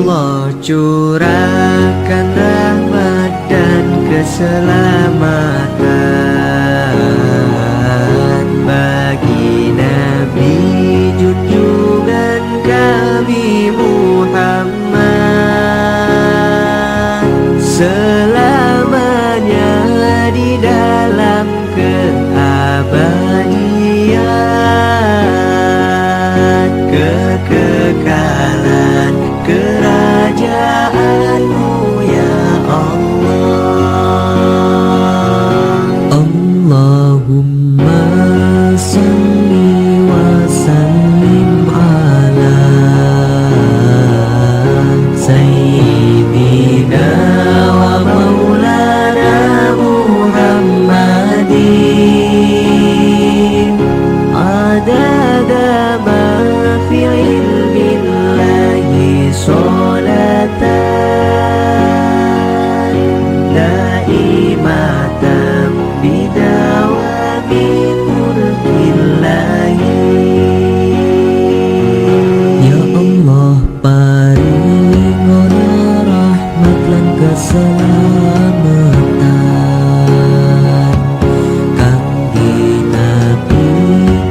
Allah, curahkan rahmat dan keselamatan bagi Nabi junjungan kami Muhammad, selamanya di dalam keabadian, kekekalan kerajaan-Mu ya Allah. Allahumma salli wa sallim ala Sayyidina wa maulana Muhammadin, adada ma fi ilmillahi salatan daimatan bidawami mulkillahi. Ya Allah, paringono rahmat lan keselamatan kangge Nabi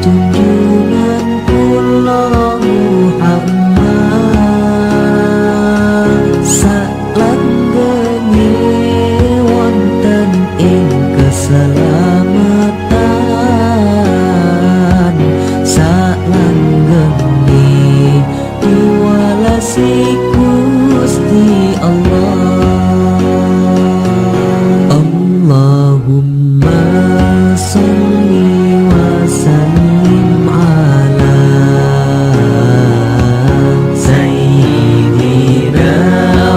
junjungan kula Muhammad, salanggenge wonten ing keselamatan, salanggenge diwelasi Gusti Allah. Allahumma salli wa sallim ala Sayyidina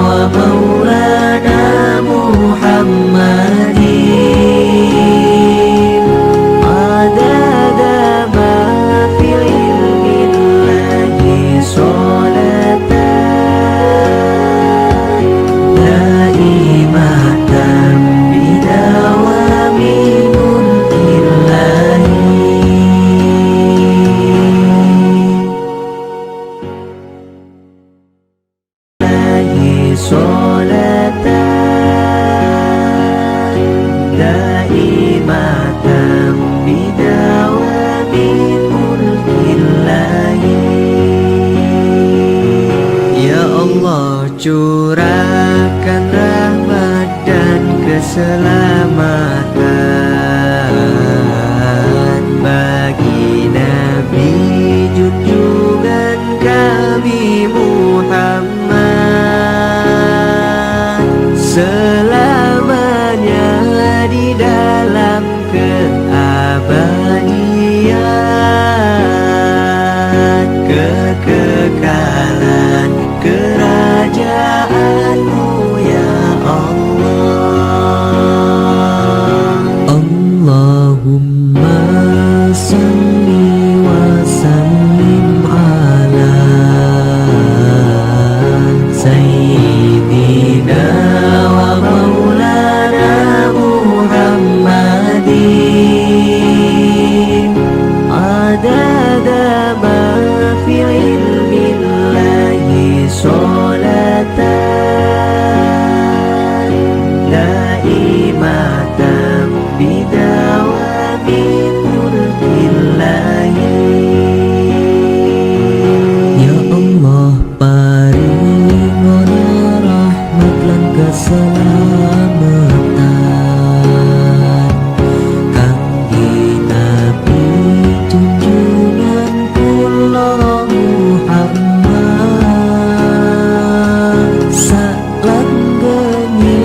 wa maulana Muhammadin, adada ma fi ilmillahi salatan daimatan bidawami mulkillahi. Salatan daimatan bidawami mulkillahi. Ya Allah, curahkan rahmat dan keselamatan bagi Nabi junjungan kami Muhammad, selamanya di dalam keabadian, kekekalan kerajaan-Mu ya Allah. Allahumma salli wa sallim ala Sayyidina wa maulana Muhammadin, adada ma fi ilmillahi salatan daimatan bidawami mulkillahi. Ya Allah, paringono rahmat lan keselamatan kangge Nabi junjungan kula Muhammad, salanggenge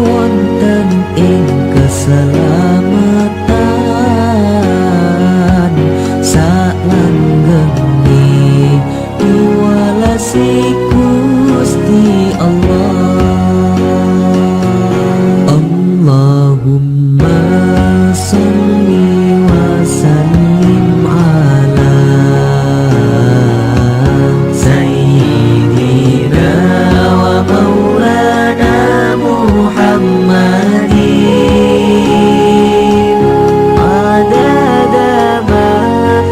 wonten ing keselamatan, salanggenge diwelasi Gusti Allah. Allahumma salli wa sallim ala Sayyidina wa maulana Muhammadin, adada ma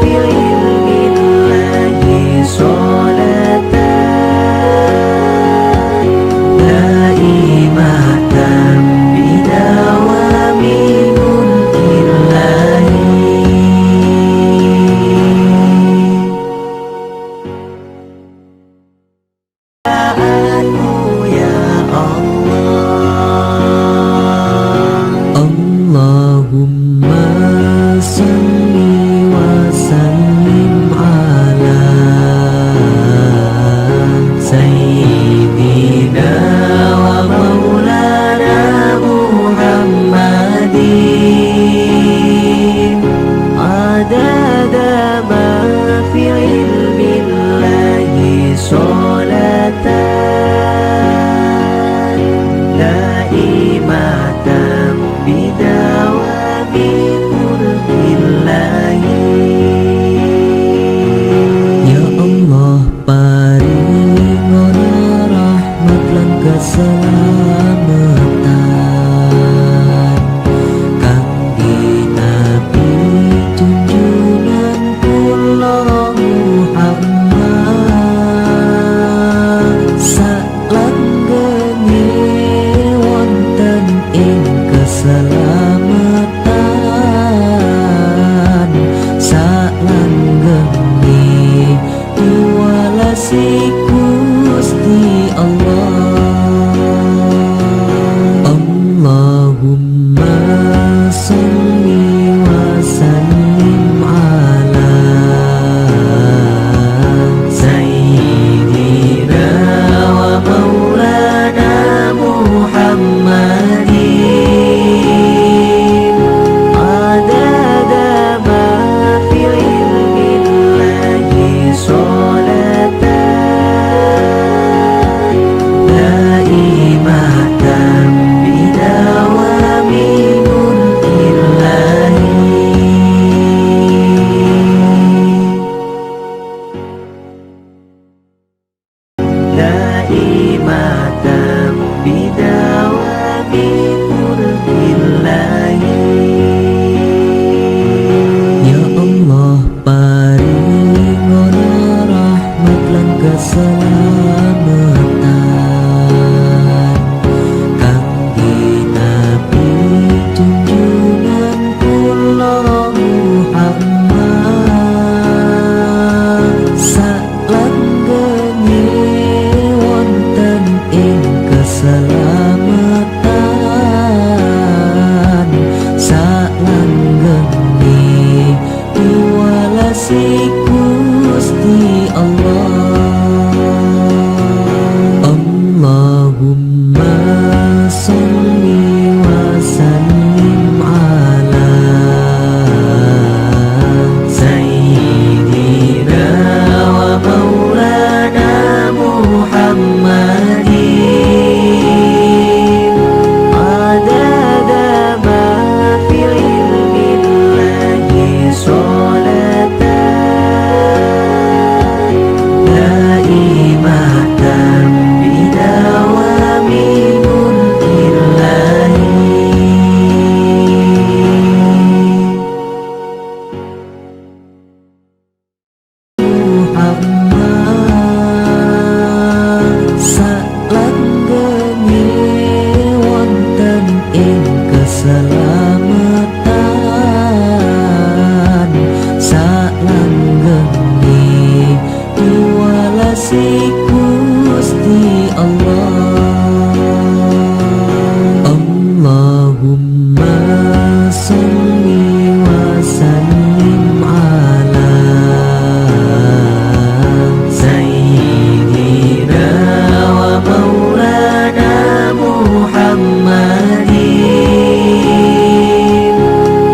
fi ilmillahi salatan. Keselamatan salanggenge piwalase Gusti Allah. Allahumma sholli wa sallim ala sayyidina wa maulana Muhammadin adada ma fil ilmillahi sholatan daimatan bidawami mulkillahi. Muhammad salanggenge wonten ing keselamatan salanggenge piwalase Gusti Allah. Allahumma sholli wa sallim ala sayyidina wa maulana Muhammadin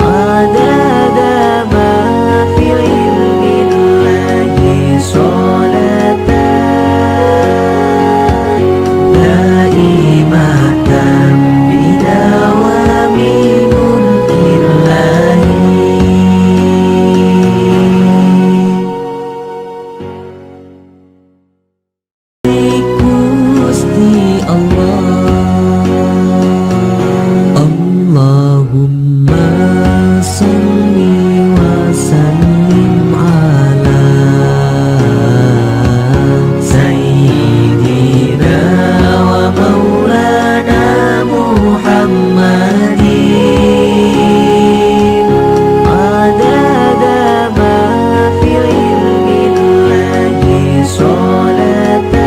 adada ma fil ilmillahi sholatan daimatan bidawami mulkillahi. Gusti Allah. Allahumma sholli wa sallim ala sayyidina wa maulana Muhammadin adada ma fil ilmillahi sholatan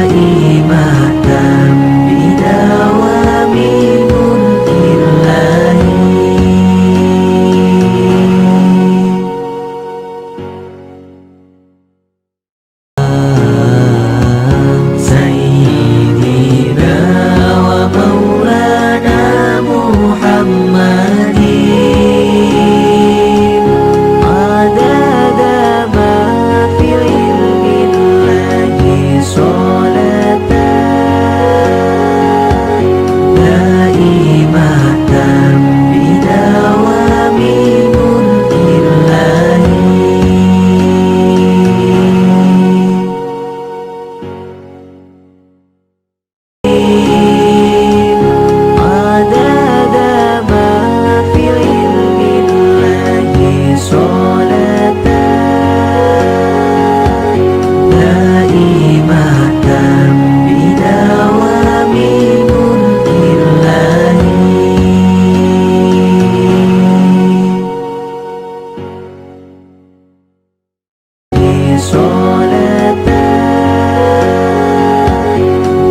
daimatan bidawami mulkillahi. Sayyidina wa maulana Muhammadin adada ma fil ilmillahi sholatan daimatan bidawami mulkillahi. Adada ma fil ilmillahi sholatan daimatan bidawami mulkillahi. Sholatan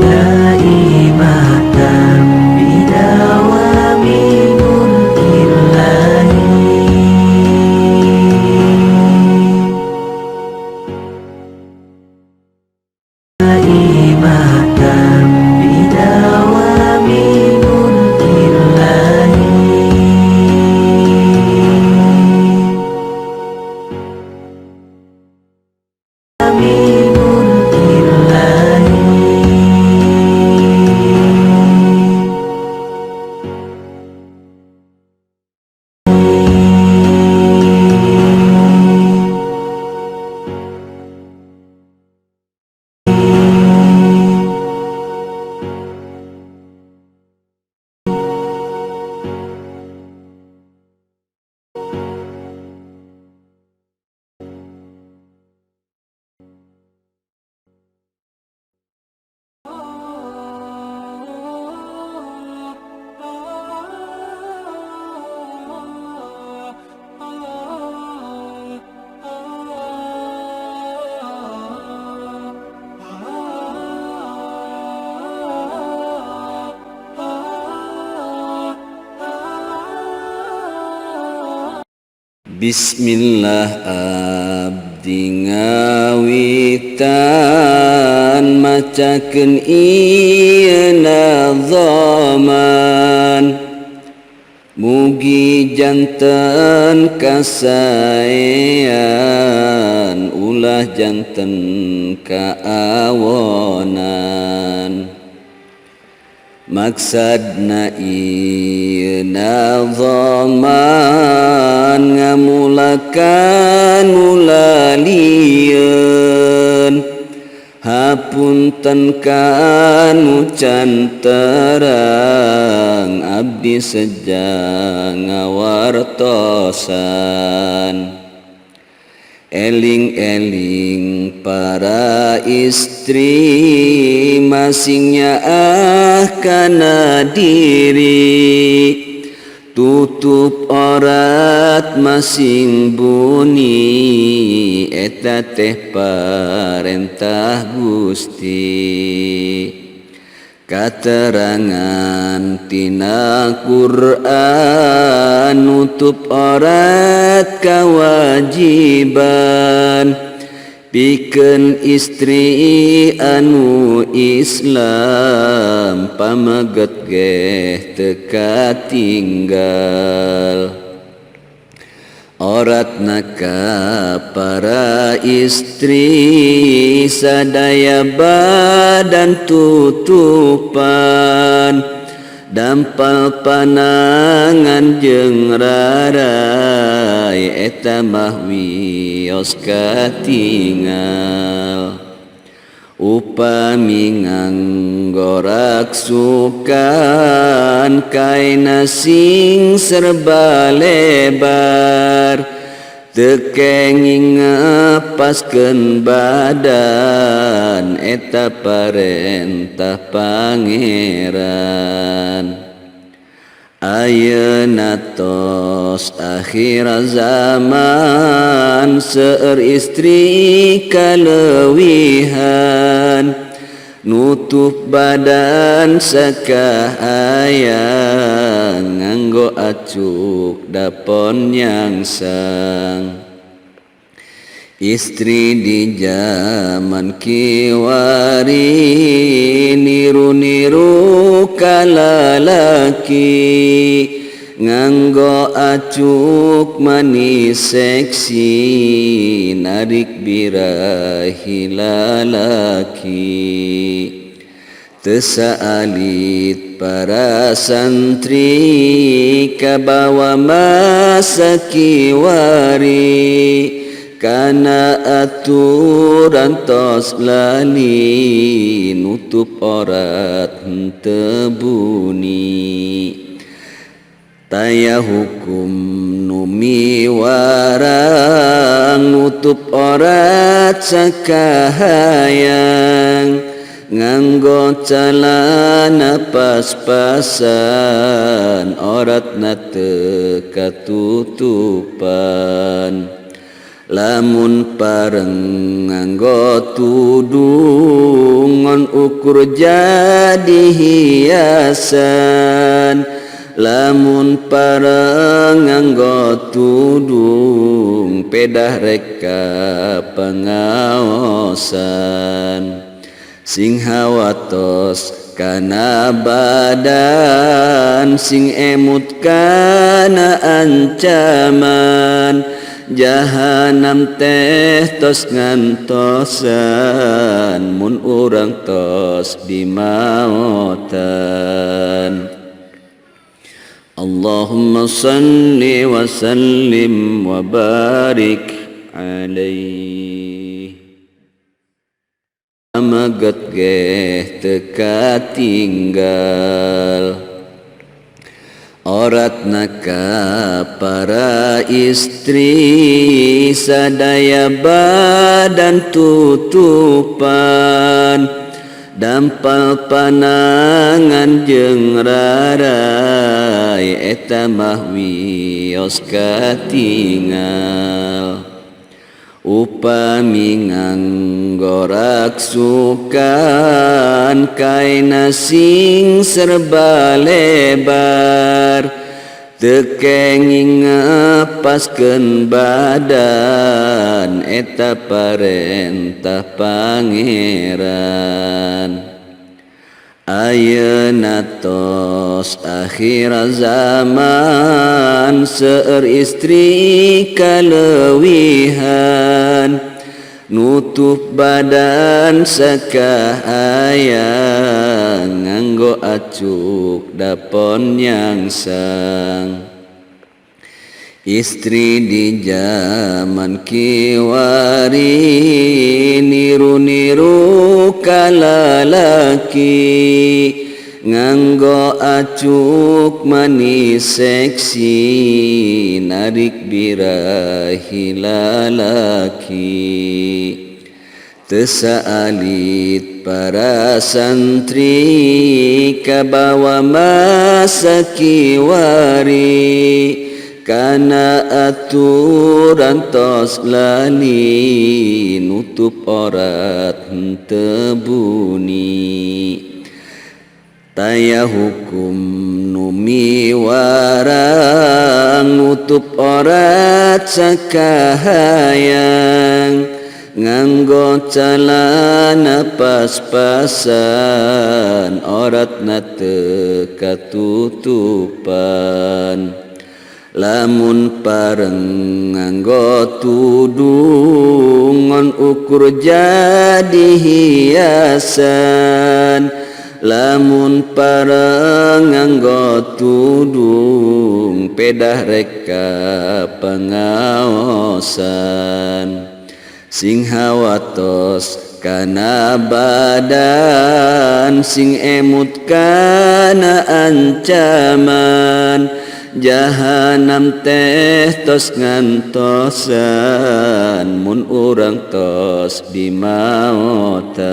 daimatan bidawami mulkillahi. Daimatan bidawami mulkillahi. Mulkillahi. Bismillah abdi ngawitan macakeun ieu nazaman. Mugi janten kasaean, ulah janten kaawonan. Maksadna ieu nazaman ngamulakan mulalieun, hapunten kanu can terang, abdi seja ngawartosan. Eling-eling para istri, masingnya ah kana diri, tutup aurat masing buni, eta teh parentah Gusti. Katerangan tina Quran, nutup aurat kawajiban, pikeun istri anu Islam, pameget geh teu katinggal. Auratna ka para istri, sadaya badan tutupan, dampal panangan jeung rarai, eta mah wios katingal. Upami nganggo raksukan, kaina sing serba lebar, teu kenging ngepaskeun badan, eta parentah Pangeran. Ayeuna tos akhir zaman, seueur istri kaleuwihan, nutup badan sakahayang, nganggo acuk dapon nyangsang. Istri di zaman kiwari, niru-niru kalalaki, nganggo acuk manis seksi, narik birahi lalaki. Teu saalit para santri, kabawa masa kiwari, kana aturan tos lali, nutup aurat henteu buni. Taya hukum nu miwarang, nutup aurat sakahayang, nganggo calana pas-pasan, auratna teu katutupan. Lamun pareng nganggo tudung, ngon ukur jadi hiasan, lamun pareng nganggo tudung, pedah reka pengaosan. Sing hawatos kana badan, sing emut kana ancaman, jahanam teh tos ngantosan, mun urang tos dimaotan. Allahumma salli wa sallim wa barik alaihi. Pameget geh teu katinggal. Auratna ka para istri, sadaya badan tutupan, dampal panangan jeung rarai, eta mah wios katingal. Upami nganggo raksukan, kaina sing serba lebar, Teu kenging ngepaskeun badan eta parentah Pangeran. Ayeuna tos akhir zaman seueur istri kaleuwihan nutup badan sakahayang nganggo acuk dapon nyangsang. Istri di zaman kiwari niru-niru kalalaki nganggo acuk manis seksi narik birahi lalaki. Teu saalit para santri kabawa masa kiwari kana aturan tos lali nutup orat henteu buni. Taya hukum nu miwarang nutup orat sakahayang nganggo calana pas-pasan oratna teu katutupan. Lamun pareng nganggo tudung ngon ukur jadi hiasan. Lamun pareng nganggo tudung pedah reka pengaosan. Sing hawatos kana badan sing emut kana ancaman jahanam teh tos ngantosan mun urang tos dimaotan.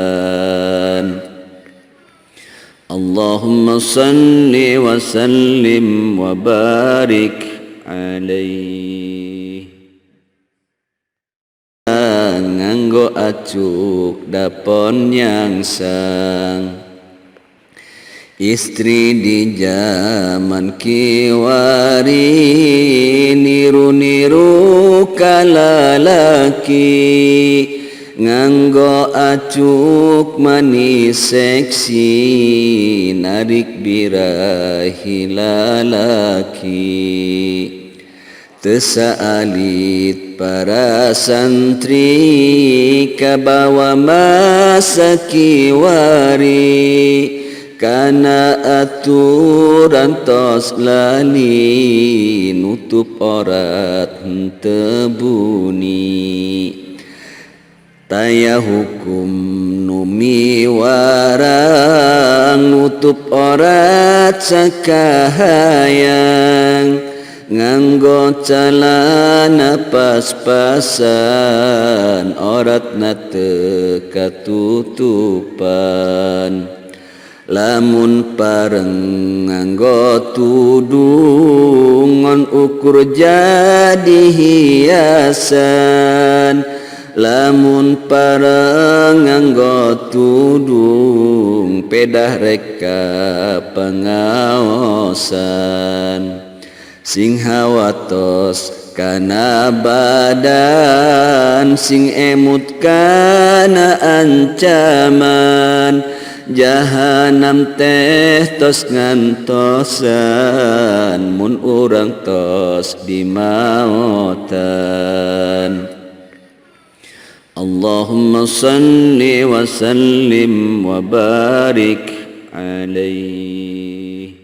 Allahumma salli wa sallim wa barik alaihi. Nganggo acuk dapon nyangsang. Istri di zaman kiwari niru-niru kalalaki nganggo acuk manis seksi narik birahi lalaki. Teu saalit para santri kabawa masa kiwari kana aturan tos lali nutup orat henteu buni. Taya hukum nu miwarang nutup orat sakahayang nganggo calana pas-pasan oratna teu katutupan. Lamun pareng nganggo tudung ngon ukur jadi hiasan. Lamun pareng nganggo tudung pedah reka pengaosan. Sing hawatos kana badan sing emut kana ancaman jahanam teh tos ngantosan mun urang tos dimaotan. Allahumma salli wa sallim wa barik alaihi.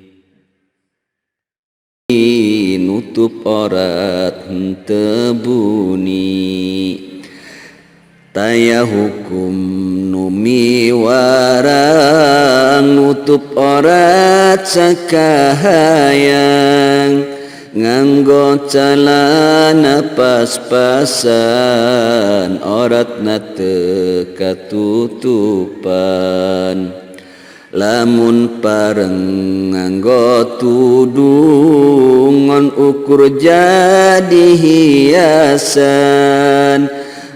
Nutup orat henteu buni. Taya hukum nu miwarang nutup orat sakahayang nganggo calana pas-pasan oratna teu katutupan. Lamun pareng nganggo tudung ngon ukur jadi hiasan.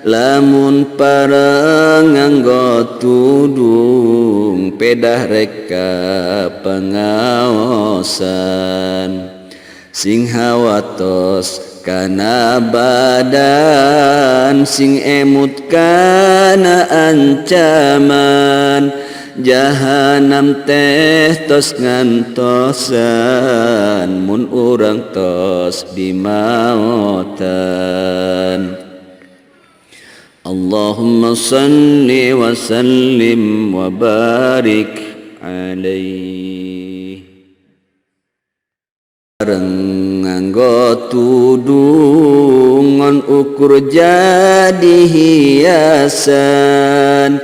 Lamun pareng nganggo tudung pedah reka pengaosan. Sing hawatos kana badan, sing emut kana ancaman. Jahanam teh tos ngantosan, mun urang tos dimaotan. Allahumma salli wa sallim wa barik alaihi. Bareng nganggo tudungon ukur jadi hiasan,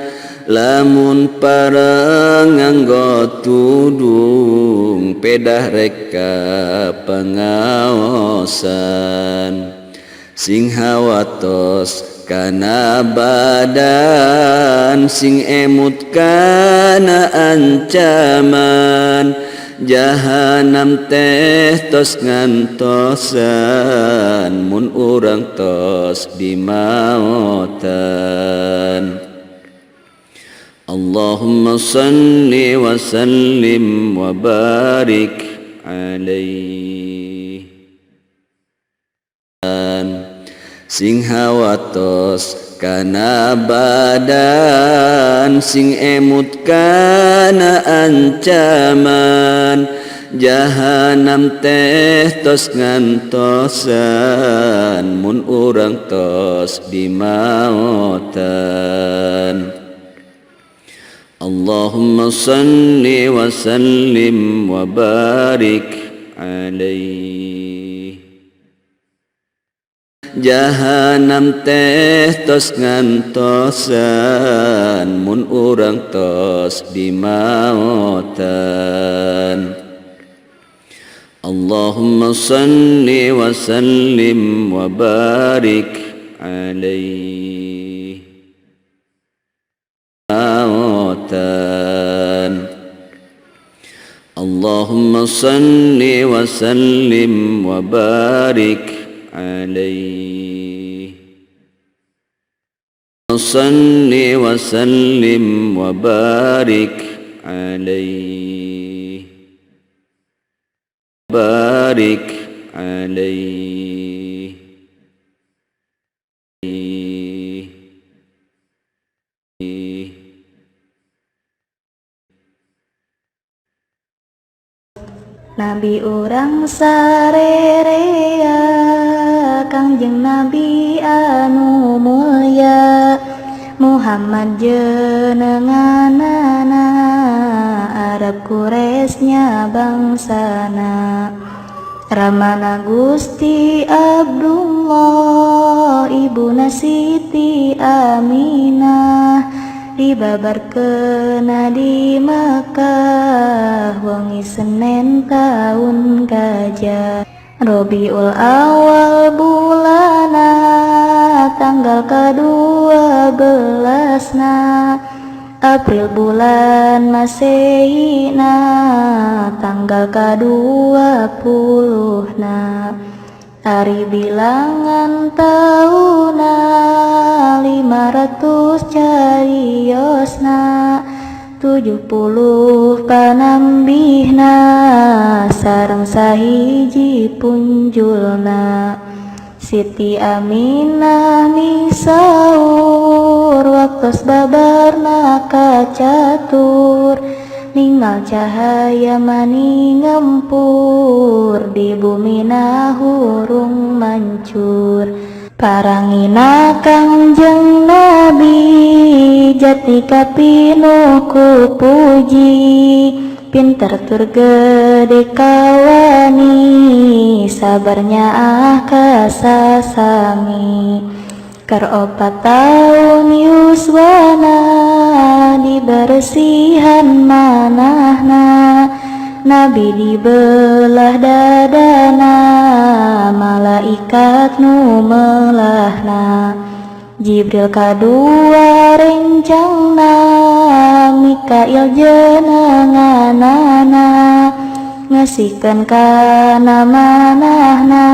lamun pareng nganggo tudung pedah reka pengaosan. Sing hawatos kana badan, sing emut kana ancaman. Jahanam teh tos ngantosan, mun urang tos dimaotan. Allahumma salli wa sallim wa barik alaihi. Sing hawatos kana badan, sing emut kana ancaman. Jahanam teh tos ngantosan, mun urang tos dimaotan. Allahumma salli wa sallim wa barik alaihi. Jahanam teh tos ngantosan, mun urang tos dimaotan. Allahumma salli wa sallim wa barik alaihi. Allahumma salli wa sallim wa barik alaihi. Salli wa sallim wa barik alaihi. Barik alaihi. Nabi urang sarerea, Kangjeng Nabi anu mulya, Muhammad jenenganana, Arab Quraisy bangsana. Ramana Gusti Abdullah, ibuna Siti Aminah, dibabarkeun di Makkah wengi Senin taun gajah. Robiul Awal bulana, tanggal ka-12na, April bulan Masehina, tanggal ka-20na. Ari bilangan tauna 500 cariosna, 70 panambihna, sareng sahiji punjulna. Siti Aminah misaur, waktos babarna kacatur, ningal cahaya mani ngempur, di bumina hurung mancur. Parangina Kangjeng Nabi, jati kapinuh ku puji, pinter tur gede kawani, sabarnya ah kasasami. Keur 4 taun yuswana, dibersihan manahna, Nabi dibelah dadana, malaikat nu melahna. Jibril kadua rencangna, Mikail jenenganana, ngasihkeun kana manahna,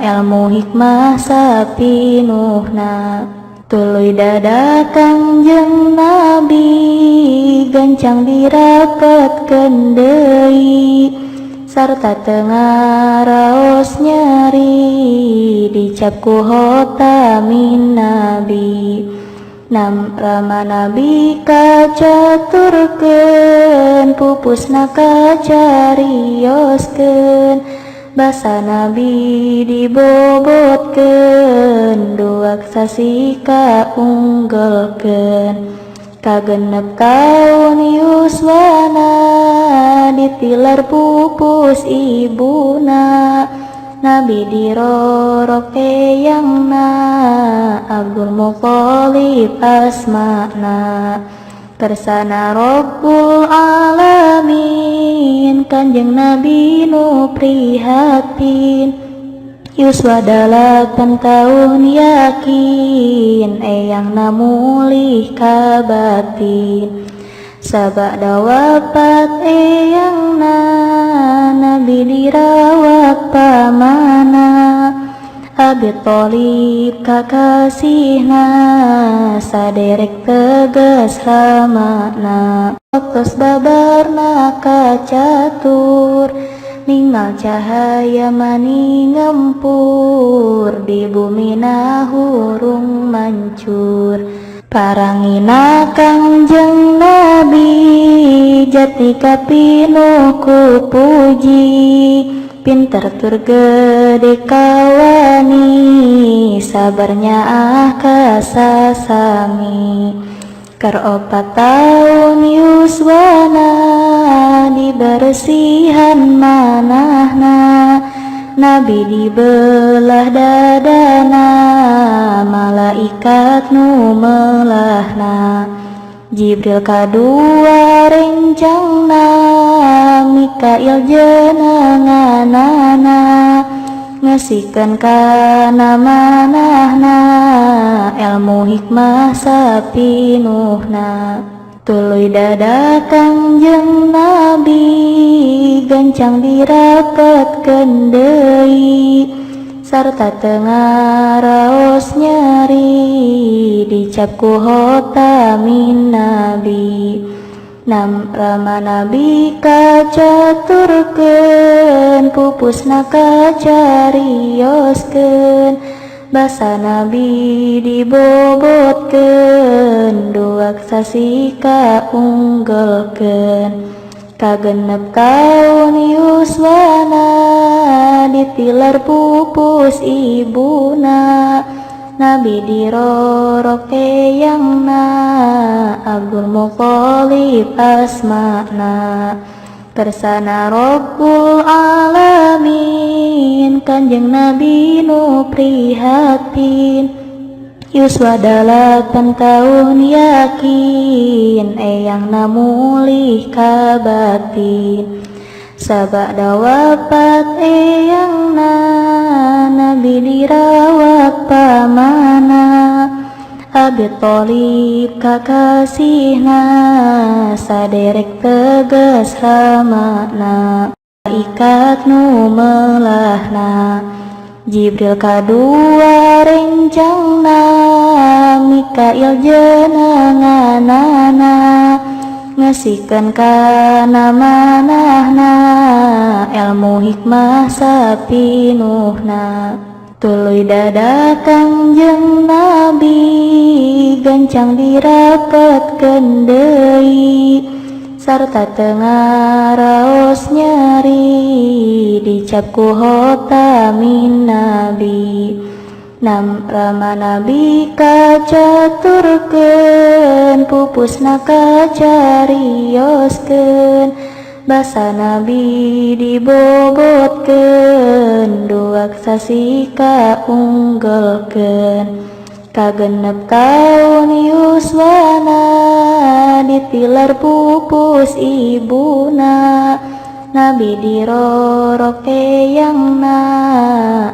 ilmu hikmah sapinuhna. Tuluy dada Kangjeng Nabi, gancang dirapetkeun deui, Sarta teu ngaraos nyeri dicap ku khotamin nabi. Nam rama nabi kacaturkeun, pupusna kacarioskeun. Basa nabi dibobotkeun, duak sasih kaunggelkeun. Kagenep taun yuswana ditilar pupus ibuna. Nabi dirorok eyangna, Abdul Muthalib asmana. Kersana Rabbul Alamin, Kanjeng Nabi nu prihatin. Yuswa 8 taun yakin, eyangna mulih kabatin. Sabada wafat eyangna, Nabi dirawat pamana, Abi Thalib kakasihna, saderek tegas ramana. Waktos babarna kacatur, ningal cahaya mani ngempur, di bumina hurung mancur. Parangina Kangjeng Nabi, jati kapinuh ku puji, pinter tur gede kawani, sabar nyaah ka sasami. Keur 4 taun yuswana dibersihan manahna. Nabi dibelah dadana, malaikat nu melahna. Jibril kadua rencangna, Mikail jenenganana, ngasihkeun kana manahna ilmu hikmah sapinuhna. Tuluy dada Kangjeng Nabi gancang dirapetkeun deui, sarta teu ngaraos nyeri dicap ku khotamin nabi. Nam rama nabi kacaturkeun, pupusna kacarioskeun. Basa nabi dibobotkeun, duak sasih kaunggelkeun. Kagenep taun yuswana ditilar pupus ibuna. Nabi dirorok eyangna, Abdul Muthalib asmana. Kersana Rabbul Alamin, Kanjeng Nabi nu prihatin. Yuswa 8 taun yakin, eyangna mulih kabatin. Sabada wafat eyangna, Nabi dirawat pamana, Abi Thalib kakasihna, saderek tegas ramana. Malaikat nu melahna, Jibril kadua rencangna, Mikail jenenganana, ngasihkeun kana manahna ilmu hikmah sapinuhna. Tuluy dada Kangjeng Nabi gancang dirapetkeun deui, sarta teu ngaraos nyeri dicap ku khotamin nabi. Nam rama nabi kacaturkeun, pupusna kacarioskeun. Basa nabi dibobotkeun, duak sasih kaunggelkeun. Kagenep taun yuswana ditilar pupus ibuna. Nabi dirorok eyangna,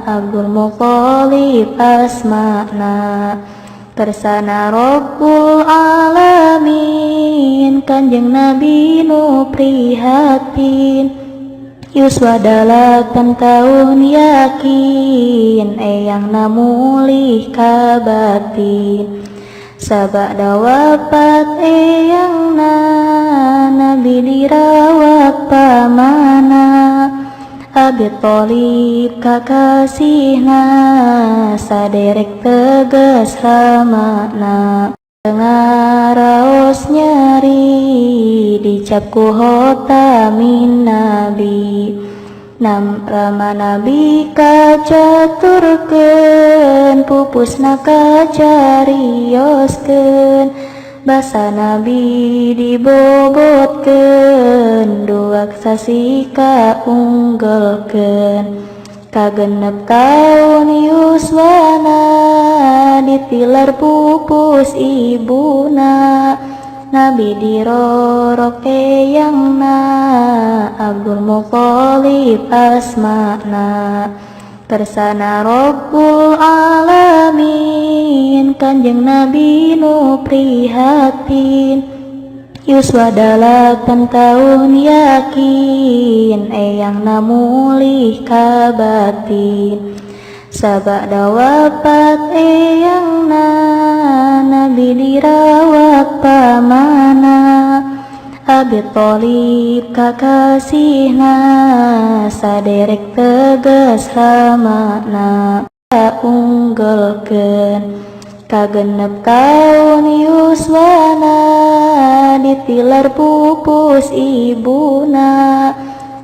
Abdul Muthalib asmana. Kersana Rabbul Alamin, Kanjeng Nabi nu prihatin. Yuswa 8 taun yakin, eyangna mulih kabatin. Sabada wafat eyangna, Nabi dirawat pamana. Abi Thalib kakasihna, saderek teges ramana. Ngaraos nyeri dicap ku khotamin nabi. Nam rama nabi kacaturkeun, pupusna kacarioskeun. Basa nabi dibobotkeun, duak sasi kaunggelkeun. Kagenep taun yuswana ditilar pupus ibuna. Nabi dirorok eyangna, Abdul Muthalib asmana. Kersana Rabbul Alamin, Kanjeng Nabi nu prihatin. Yuswa 8 taun yakin, eyangna mulih ka batin. Sabada wafat eyangna, Nabi dirawat pamana. Abi Thalib kakasihna, saderek teges ramana. Unggelkeun. Kagenep taun yuswana ditilar pupus ibuna.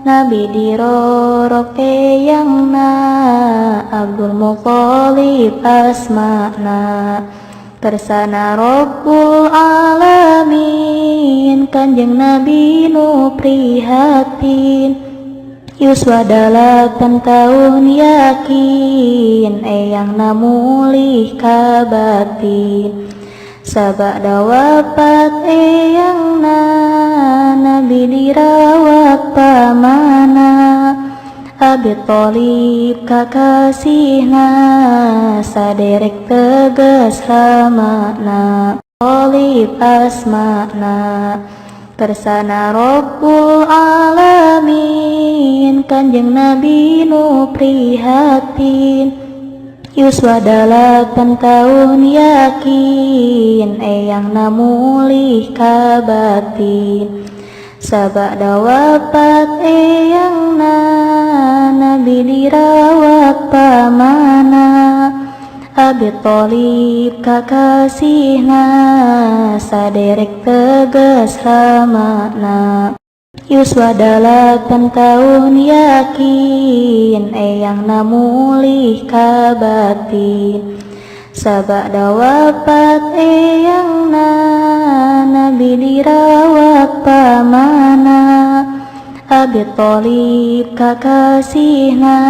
Nabi dirorok eyangna, Abdul Muthalib asmana. Kersana Rabbul Alamin, Kanjeng Nabi nu prihatin. Yuswa 8 taun yakin, eyangna mulih ka batin. Sabada wafat eyangna, Nabi dirawat pamana. Abi Thalib kakasihna, saderek teges ramana. Thalib asmana. Kersana Rabbul Alamin, Kanjeng Nabi nu prihatin. Yuswa 8 taun yakin, eyangna mulih ka batin. Sabada wafat eyangna, Nabi dirawat pamana. Abi Thalib kakasihna, saderek teges ramana. Yuswa 8 taun yakin, eyangna mulih ka batin. Sabada wafat eyangna, Nabi dirawat pamana. Abi Thalib kakasihna,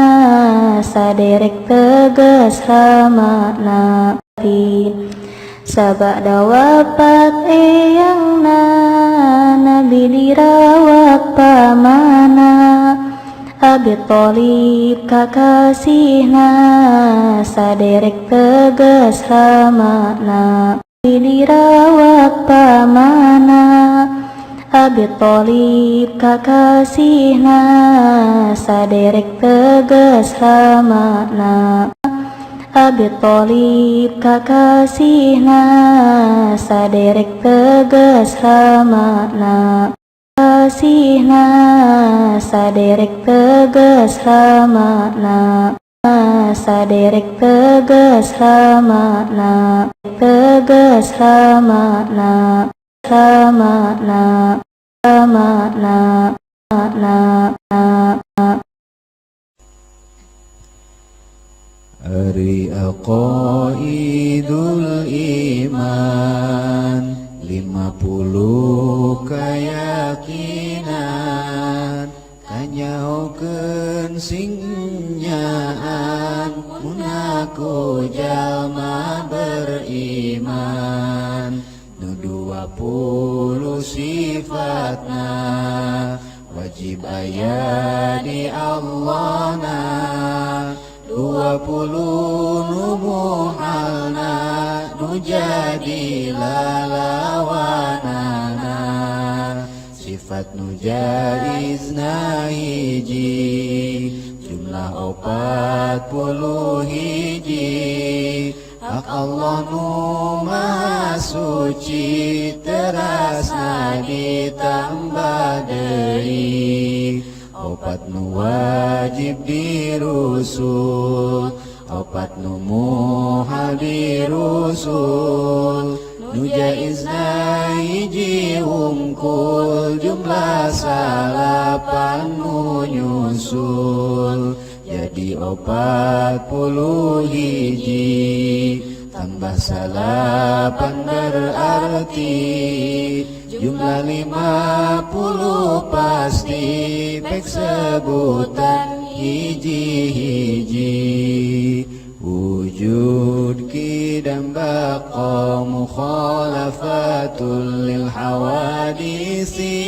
saderek teges ramana. Sabada wafat eyangna, Nabi dirawat pamana. Abi Thalib kakasihna, saderek teges ramana. Dirawat pamana. Abi Thalib kakasihna, saderek teges ramana. Abi Thalib kakasihna, saderek teges ramana. Kasihna, saderek teges ramana. Saderek teges ramana, teges ramana, ramana, ramana, na, na, na. Ari aqaidul iman 50 keyakinan, kanyahokeun sing nyaan mun aku jalma beriman. Nu 20 sifatna wajib aya di Allah na, 20 nu muhalna nu jadi lalawanana. Sifat nu jaizna hiji, jumlah 41. Hak Allah nu maha suci, terasna ditambah deui. Opat nu wajib di rusul, opat nu muhal di rusul. Nu jaizna hiji hungkul, jumlah salapan nu nyusul. Jadi 41 tambah salapan berarti jumlah 50 pasti pek sebutan hiji-hiji. Wujud kidam baqa mukhalafatul lil hawadisi,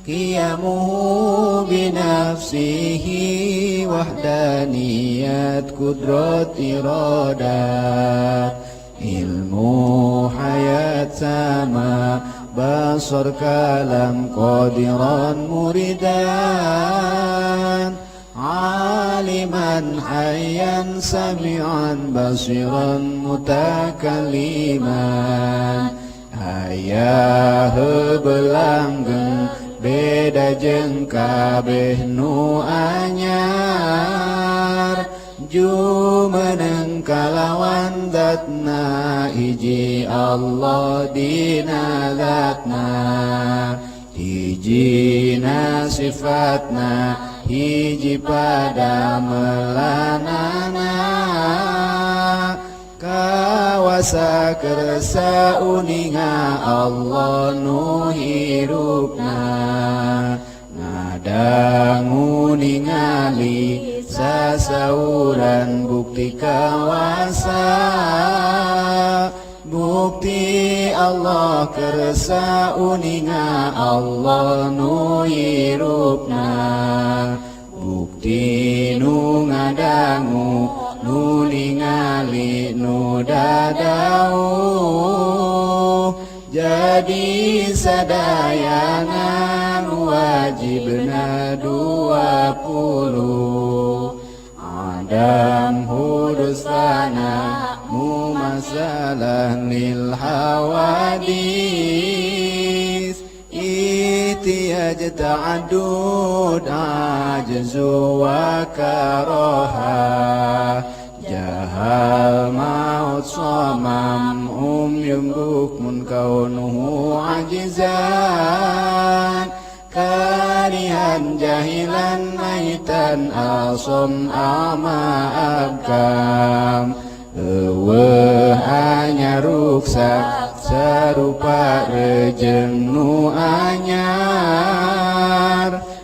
qiyamuhu binafsihi wahdaniyat kudrat iradat. Ilmu hayat sama basar kalam qadiran muridan, aliman hayyan sami'an basiran mutakaliman. Ayah belanggeng beda jeung kabeh nu anyar, jumeneng kalawan zatna hiji Allah dina zatna, hijina sifatna hiji pada melanana. Kawasa kersa uninga Allah nu hirupna, ngadangu ningali sasauran bukti kawasa. Bukti Allah kersa uninga Allah nu hirupna, bukti nu ngadangu nu ningali nu dadau. Jadi sadayana nu wajibna 20. Adam hudusana mumasalah lil hawadis, ihtiyaj ta'addud ajzu wa karaha. Jahal maut samam umyum bukmun kaunuhu ajizan, karihan jahilan maitan asom ama abkam. Eueuh anyar ruksak sarupa rejeng nu anyar,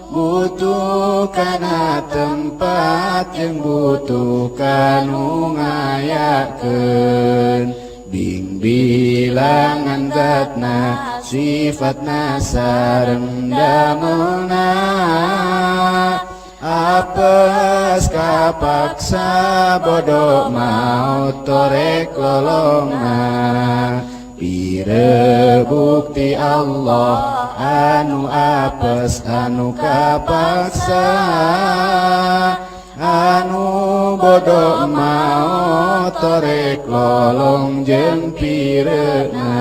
butuh kana tempat jeung butuh kanu ngayakeun. Bing bilangan zatna sifatna sareng damelna, apes kapaksa bodoh maut torek lolongna. Pire bukti Allah anu apes anu kapaksa, anu bodoh maut torek lolong jeung pireuna.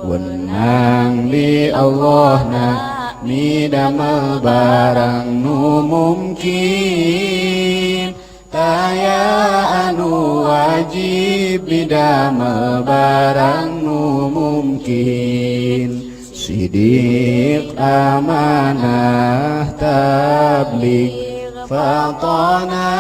Wenang di Allahna midamel barang nu mungkin, taya anu wajib midamel barang nu mungkin. Sidik amanah tabligh fatanah,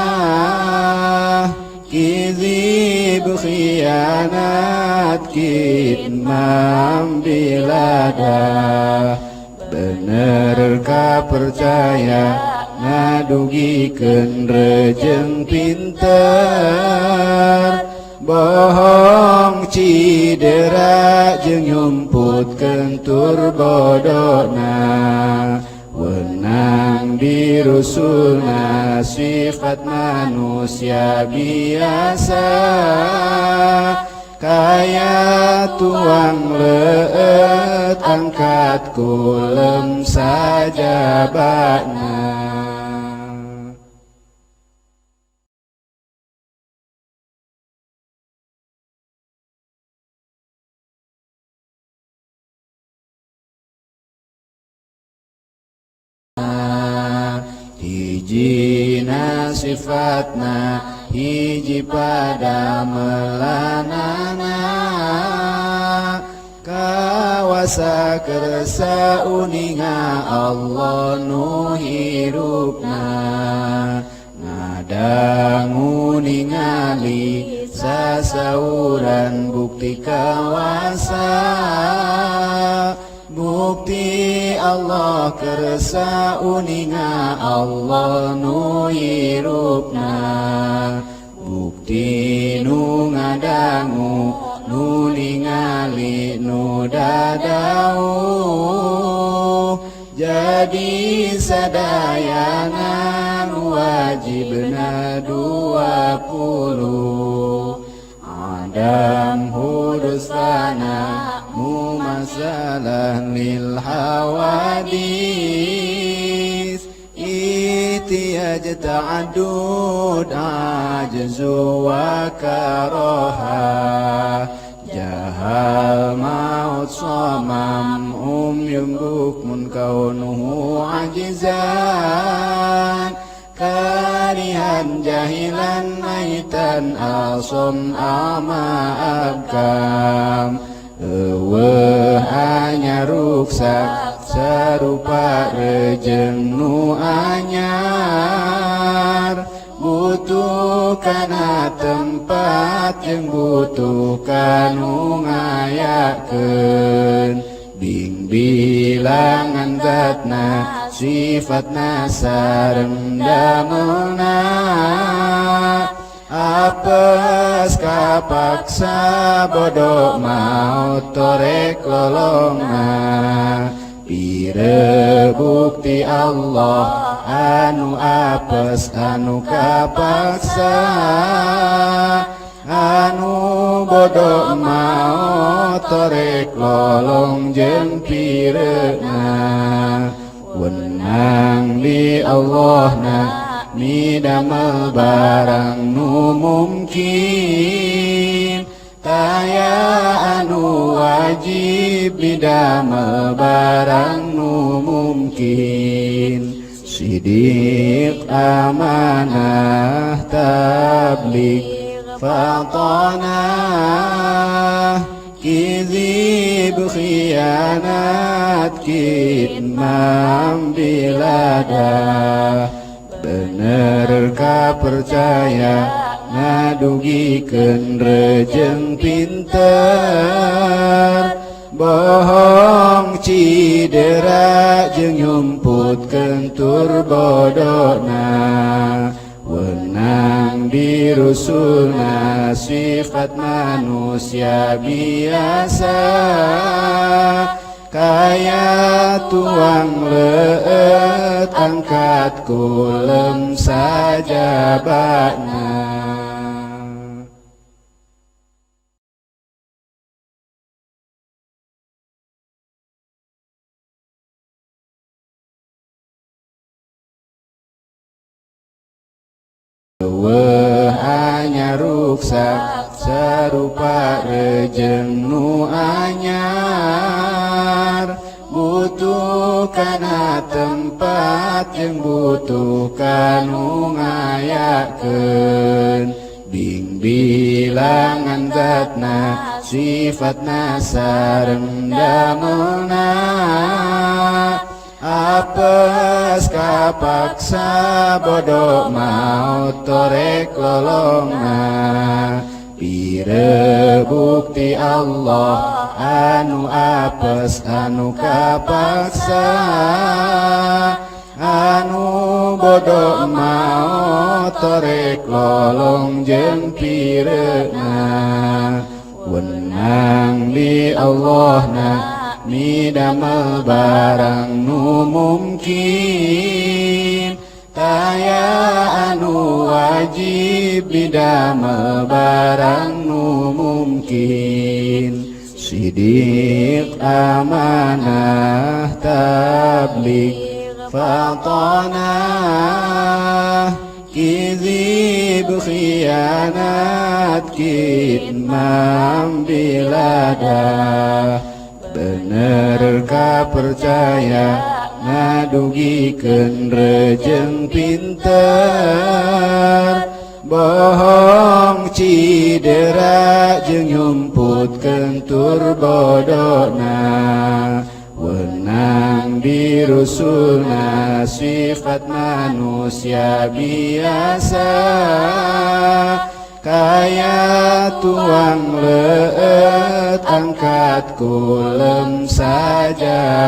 kizib khianat kitmam biladah. Bener ka percaya ngadugikeun rejeng pinter, bohong cidera jeung nyumputkeun tur bodona. Wenang di rusulna sifat manusia biasa, kaya tuang leet angkat kulem sajabana. Sifatna hiji pada melanana kawasa kersa uninga Allah nu hirupna ngadangu ningali sasauran bukti kawasa bukti Allah kersa uninga Allah nu hirupna bukti nu ngadangu nu ningali nu dadau jadi sadayana nu wajibna 20 Adam hudusana mumasalah lil hawadis ihtiyaj ta'addud ajzu wa karaha jahal maut samam umyum bukmun kaunuhu ajizan karihan jahilan maitan asom ama abkam eueuh anyar ruksak sarupa rejeng nu anyar butuh kana tempat jeung butuh kanu ngayakeun bing bilangan zatna sifatna sareng damelna apes kapaksa bodoh maut torek lolongna pire bukti Allah anu apes anu kapaksa anu bodoh maut torek lolong jeung pireuna wenang di Allahna midamel barang nu mungkin taya anu wajib midamel barang nu mungkin sidik amanah tabligh fatanah kizib khianat kitman biladah bener ka percaya ngadugikeun rejeng pinter bohong cidera jeung nyumputkeun tur bodona wenang di rusulna sifat manusia biasa kaya tuang leueut angkat kulem sajabana. Eueuh anyar ruksak sarupa rejeng nu anyar butuh kana tempat jeung butuh kanu ngayakeun bing bilangan zatna sifatna sareng damelna apes kapaksa bodoh maut torek lolongna pire bukti Allah anu apes anu kapaksa anu bodoh maut torek lolong jeung pireuna wenang di Allahna midamel barang nu mungkin taya anu wajib midamel barang nu mungkin sidik amanah tabligh fatanah kizib khianat kitman biladah bener ka percaya Ngadugikeun rejeng pinter bohong cidera jeung nyumputkeun tur bodona wenang dirusulna sifat manusia biasa kaya tuang leueut angkat kulem sajabana.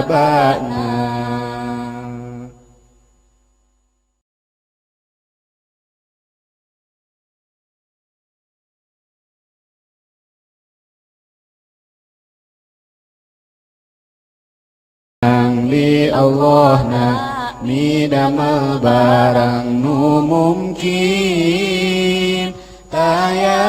Di Allah na midamel barang nu mungkin taya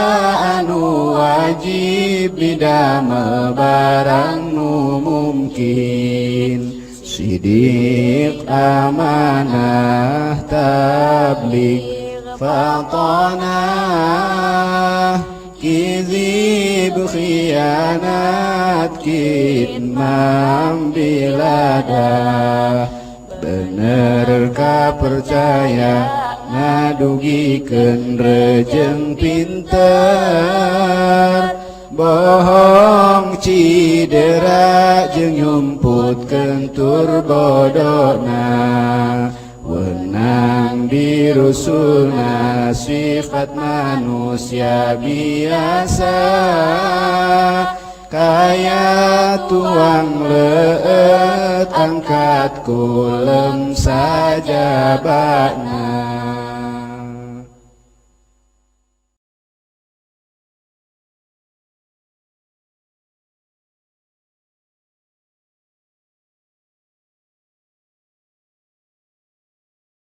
anu wajib midamel barang nu mungkin sidik amanah tabligh fatonah kizib khianat kitman bilada bener ka percaya ngadugikeun rejeng pinter bohong cidera jeung nyumputkeun tur bodona wenang dirusulna sifat manusia biasa kaya tuang leueut angkat kulem sajabana.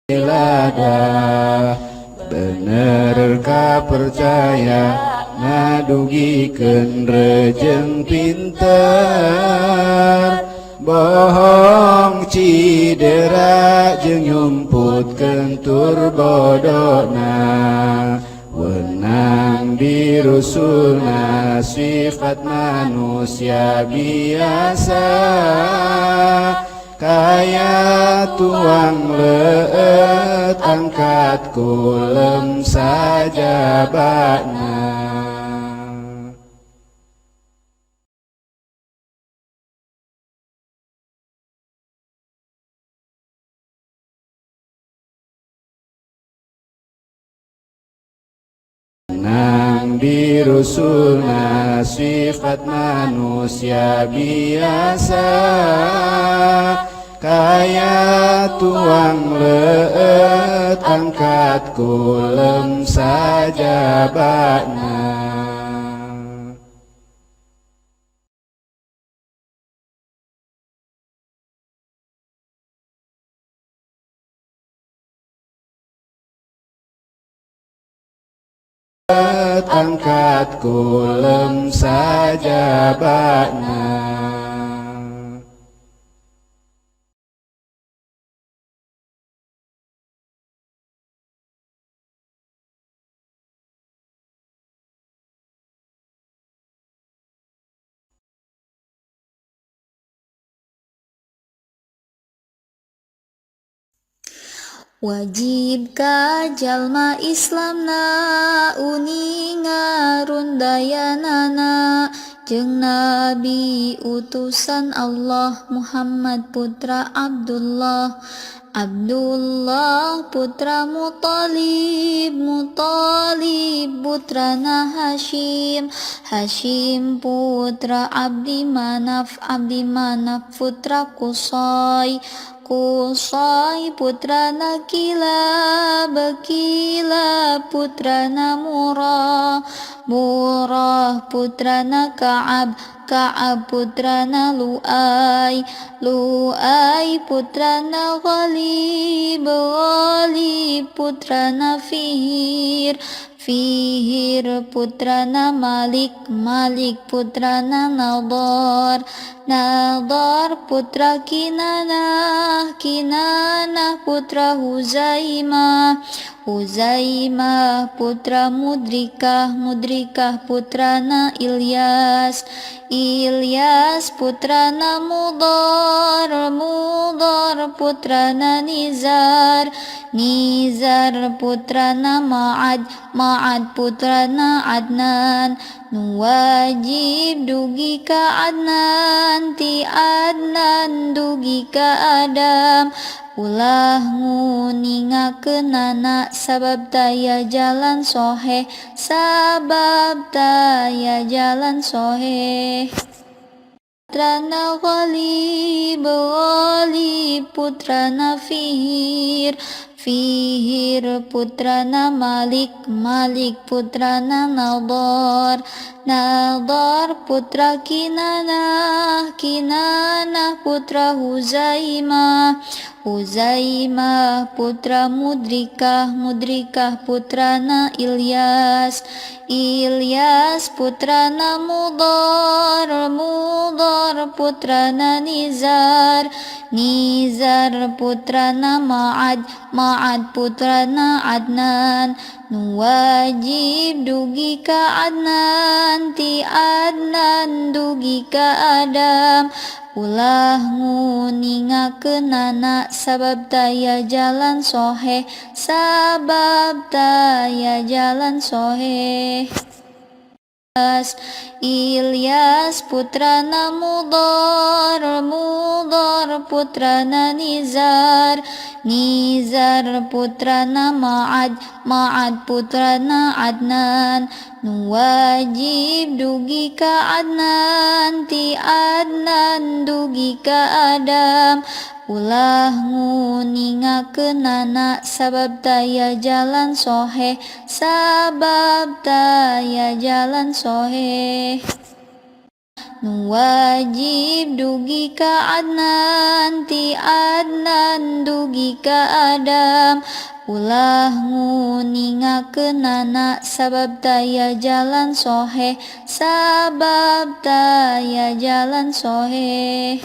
Lada bener ka percaya ngadugikeun rejeng pinter bohong cidera jeung nyumputkeun tur bodona wenang dirusulna sifat manusia biasa kaya tuang leueut angkat kulem sajabana. Nang dirusulna sifat manusia biasa kaya tuang leueut angkat kulem sajabana. Angkat kulem sajabana. Wajib ka jalma Islamna uninga rundayanana jeung Nabi utusan Allah Muhammad putra Abdullah, Abdullah putra Muthalib, Muthalib putrana Hashim, Hashim putra Abdi Manaf, Abdi Manaf putra Qusay, Qusay putrana Kilab, Kilab putrana Murah, Murah putrana Ka'ab, Ka'ab putrana Lu'ay, Lu'ay putrana Ghalib, Ghalib putrana Fihir, Fihir putrana Malik, Malik putrana Nadar, Nadar putra Kinanah, Kinanah putra Huzaimah, Huzaimah putra Mudrikah, Mudrikah putrana Ilyas, Ilyas putrana Mudar, Mudar putrana Nizar, Nizar putrana Ma'ad, Ma'ad putrana Adnan. Nu wajib dugi ka Adnan, ti Adnan dugi ka Adam. Ulah nguningakeunana sabab taya jalan soheh, sabab taya jalan soheh. Putrana Ghalib, Ghalib putrana Fihir, Fihir putrana Malik, Malik putrana Nadar, Nadar putra Kinanah, Kinanah putra Huzaimah, Huzaimah putra Mudrikah, Mudrikah putrana Ilyas, Ilyas putrana Mudar, Mudar putrana Nizar, Nizar putrana Ma'ad, Ma'ad putrana Adnan. Nu wajib dugi ka Adnan, ti Adnan dugi ka Adam. Ulah nguningakeunana sabab taya jalan soheh, sabab taya jalan soheh. Ilyas putrana Mudar, Mudar putrana Nizar, Nizar putrana Ma'ad, Ma'ad putrana Adnan. Nu wajib dugi ka Adnan, ti Adnan dugi ka Adam. Ulah nguningakeunana sabab taya jalan soheh, sabab taya jalan soheh. Nu wajib dugi ka Adnan, ti Adnan dugi ka Adam. Ulah nguningakeunana sabab taya jalan soheh, sabab taya jalan soheh.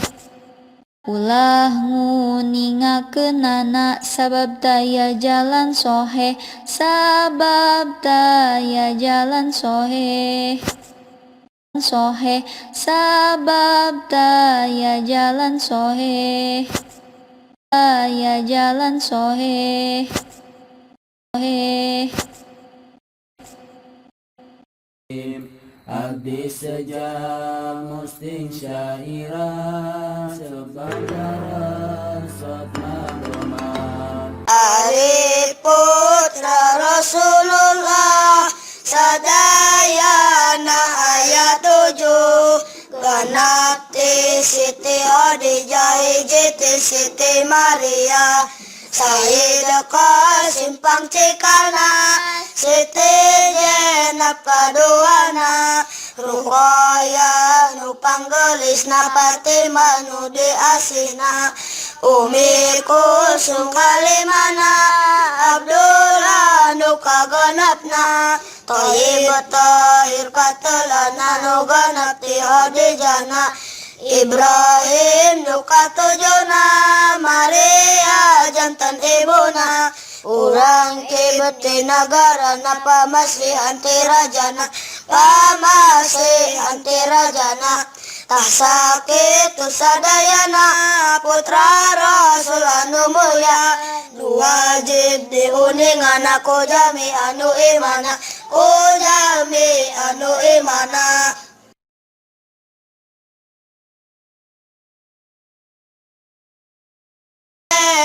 Ulah nguningakeunana sabab taya jalan soheh, sabab taya jalan soheh. Soheh, sabab taya jalan soheh. Taya jalan soheh. Soheh. Abdi seja musting syaira sebandaran sot madoman. Ari putra Rasulullah sadayana ayat 7 genap ti Siti Khadijah hiji ti Siti Maria Sayyid Qasim pangcikana Siti Jenab kaduana Ruqayyah nu panggelisna Fatimah nu diasihna Umi Kulsum kalimana Abdullah nu kagenepna Thayyib Tahir katelana nu genep ti Khadijahna Ibrahim nu katujuna Maria jantan ibuna Urang kibeti nagarana pamasihan ti rajana pamasihan ti rajana. Tah sakitu sadayana putra Rasul anu mulya nu wajib diuningana ku jami anu imana ku jami anu imana.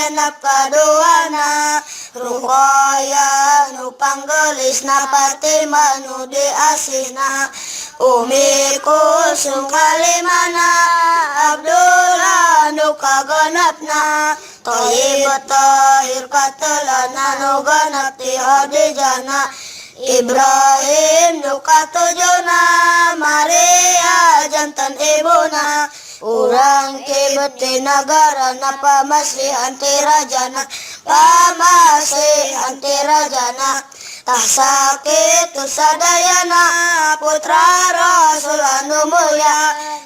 Genep kaduana Ruqayyah nu panggelisna Fatimah nu diasihna Umi Kulsum kalimana Abdullah nu kagenepna Thayyib Tahir katelana nu genep ti Khadijahna Ibrahim nu katujuna Maria jantan ibuna Urang kibeti nagarana pamasihan ti rajana pamasihan ti rajana. Tah sakitu sadayana putra Rasul anu mulya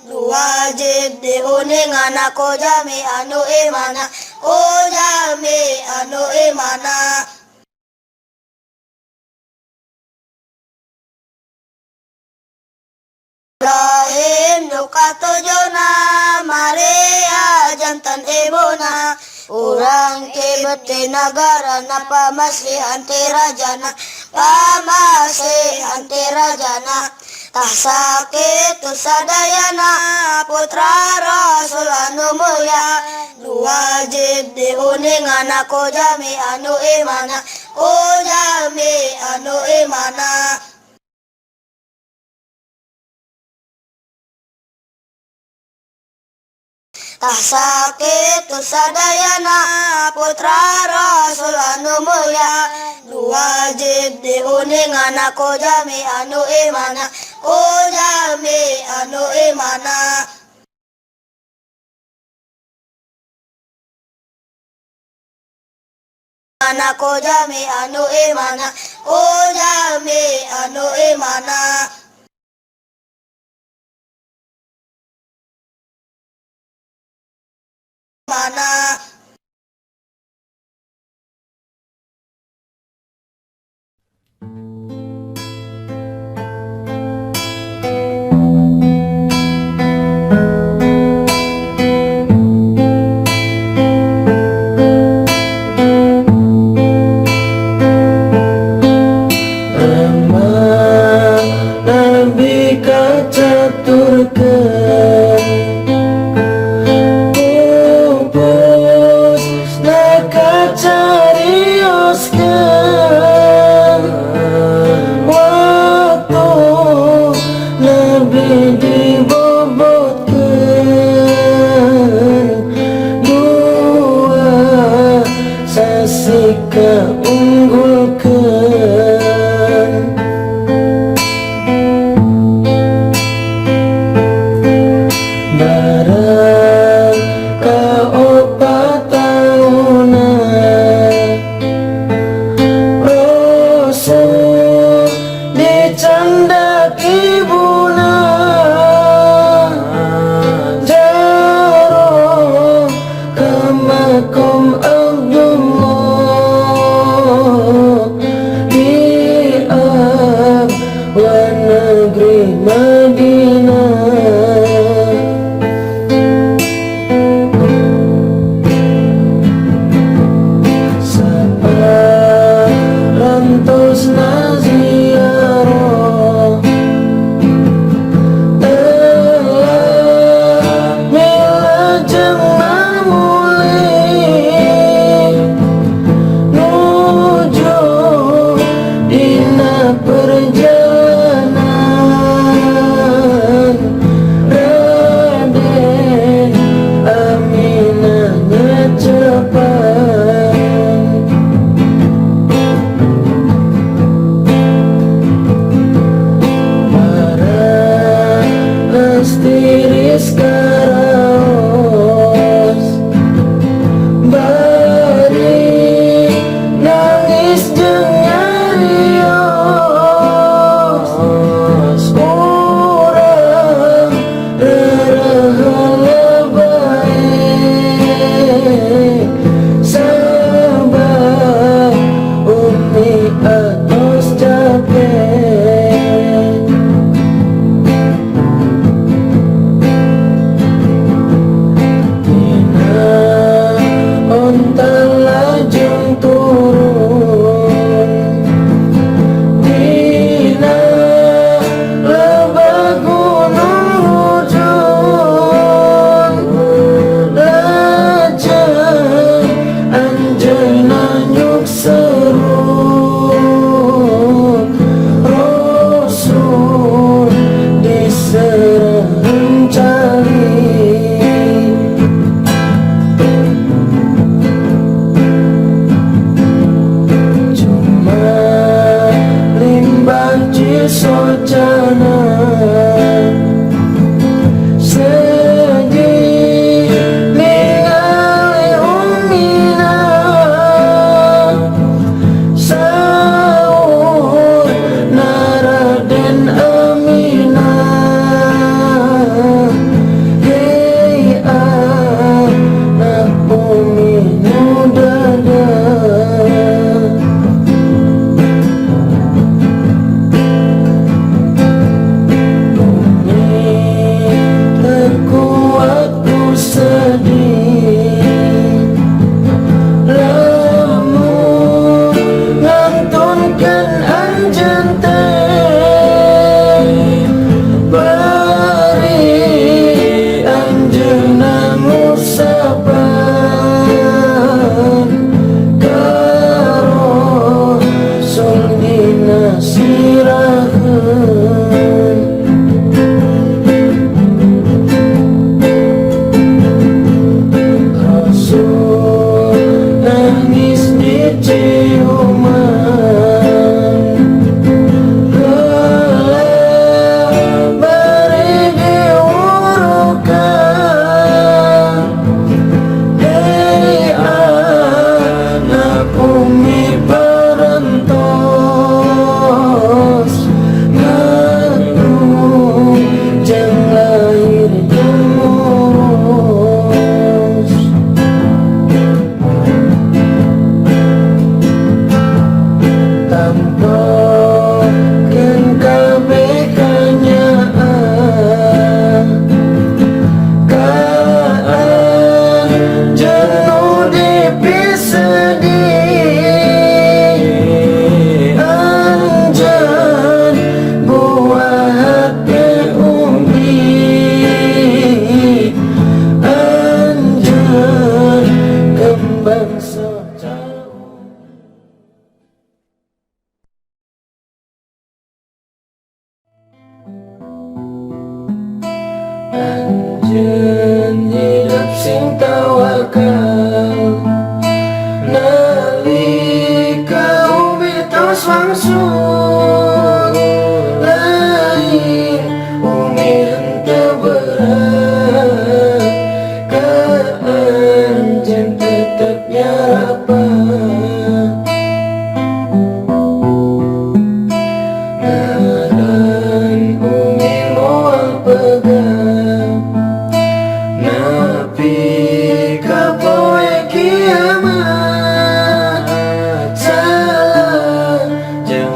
nu wajib diuningana ku jami anu imana ku jami anu imana. Ibrahim nu katujuna, Maria janten ibuna. Urang Tibet di nagarana, pamasihan ti rajana, pamasihan ti rajana. Tah sakitu sadayana putra Rasul anu mulya, nu wajib diuningana ku jami anu imana, ku jami anu imana. Tah sakitu sadayana putra Rasul anu mulya, nu wajib diuningana ku jami anu imana, ku jami anu imana. Mana ku jami anu imana, ku jami anu imana. Mana. Nama Nabi kacaturkeun ku Samsul. Lain umi henteu berat, ka anjeun tetep nyarapat. Ngaran umi moal pegat nepi ka poe kiamat. Salam jeung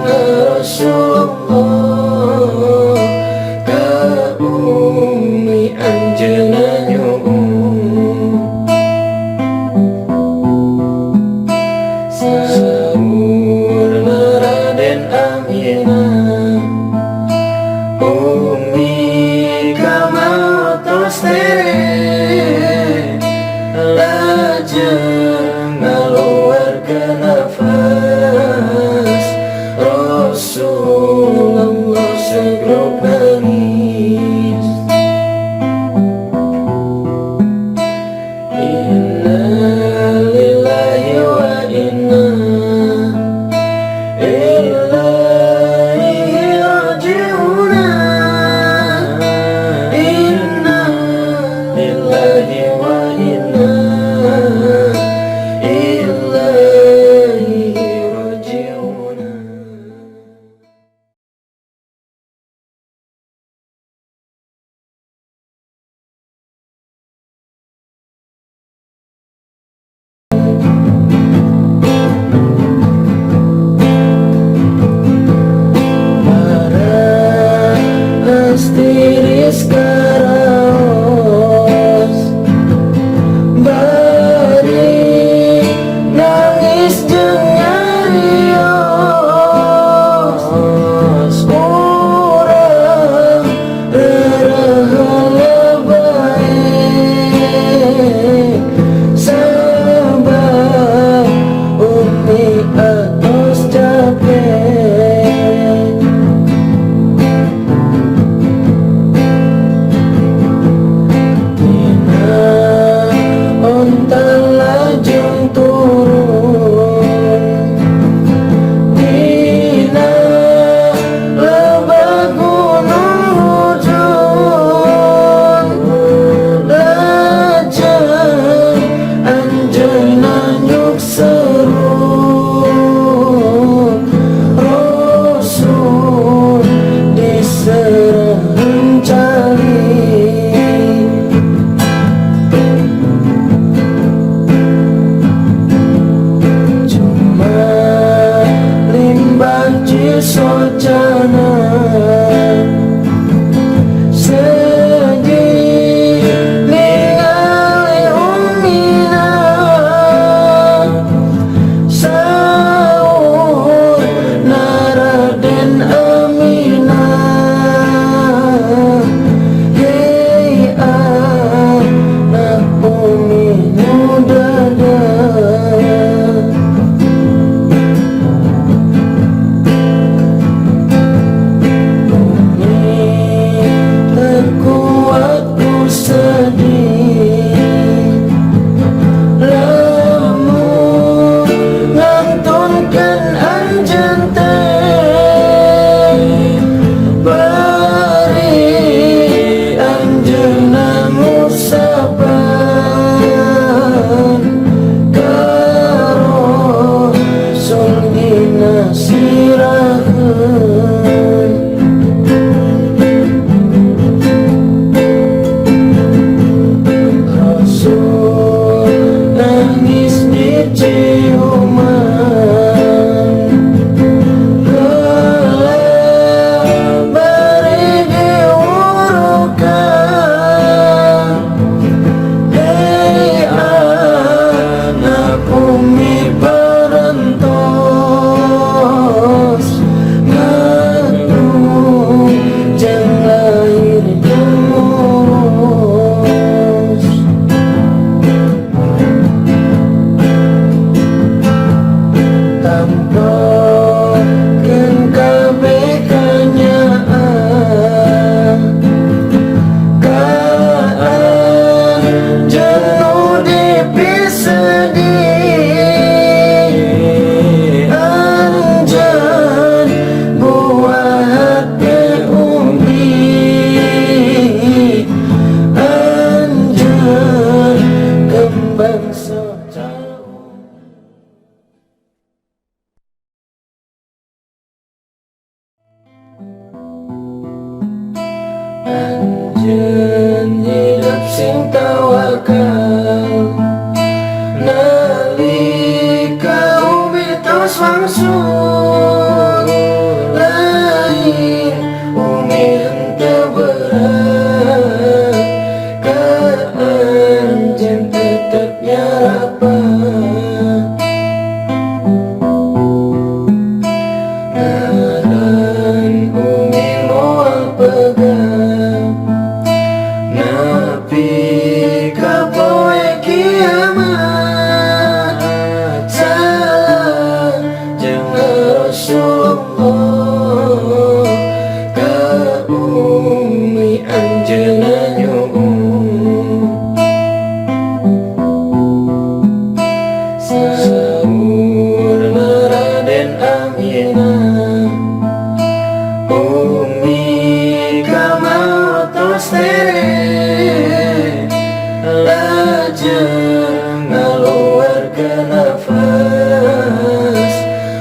Lajeng ngaluarkeun nafas,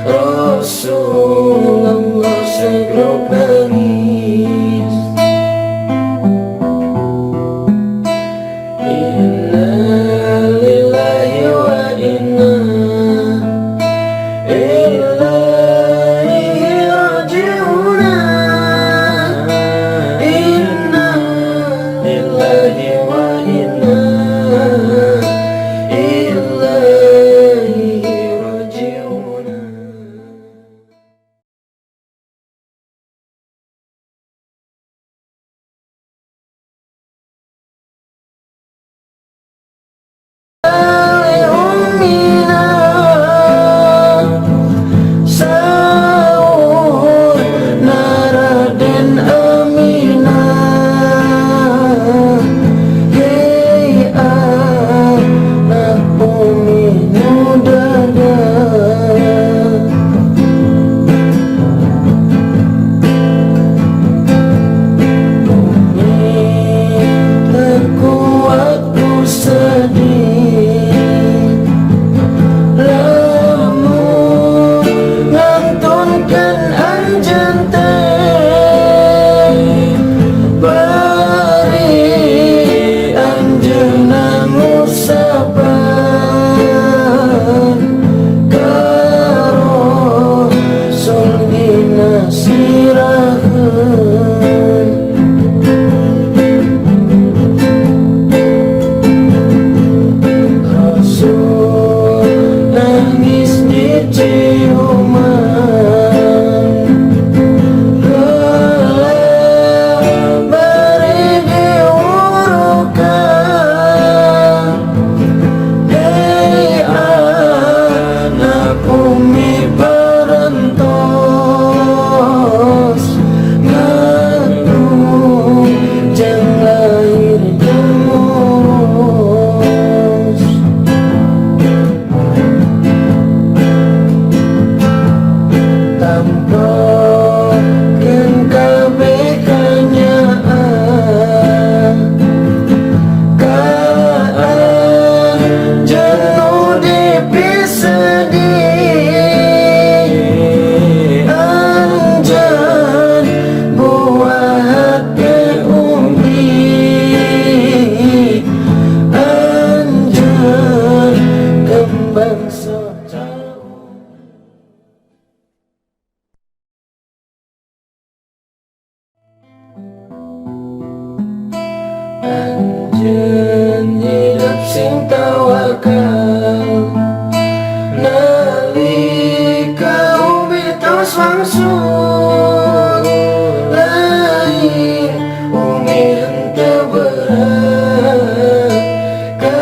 Rasulullah segrok nangis. Inna lillahi wa inna ilaihi raji'un. Inna lillahi wa inna ilaihi raji'un. Ummina saur Raden Aminah, hei anak umi nu dadah. Umi teu kuat ku sedih, lamun ngantunkeun anjeun teh, bari anjeunna ngusapan ka Rasul dina siraheun. Rasul nangis di ciuman, geuleuh bari diurukan. Hei anak umi parantos, ngandung jeung lahir jeung ngurus. Tampokeun kabeh kanyaah, ka anjeun nu dipisedih. Anjeun buah hate umi, anjeun kembang soca. Anjeun hidup sing tawakal, nalika umi tos wangsul. Lain umi henteu berat, ka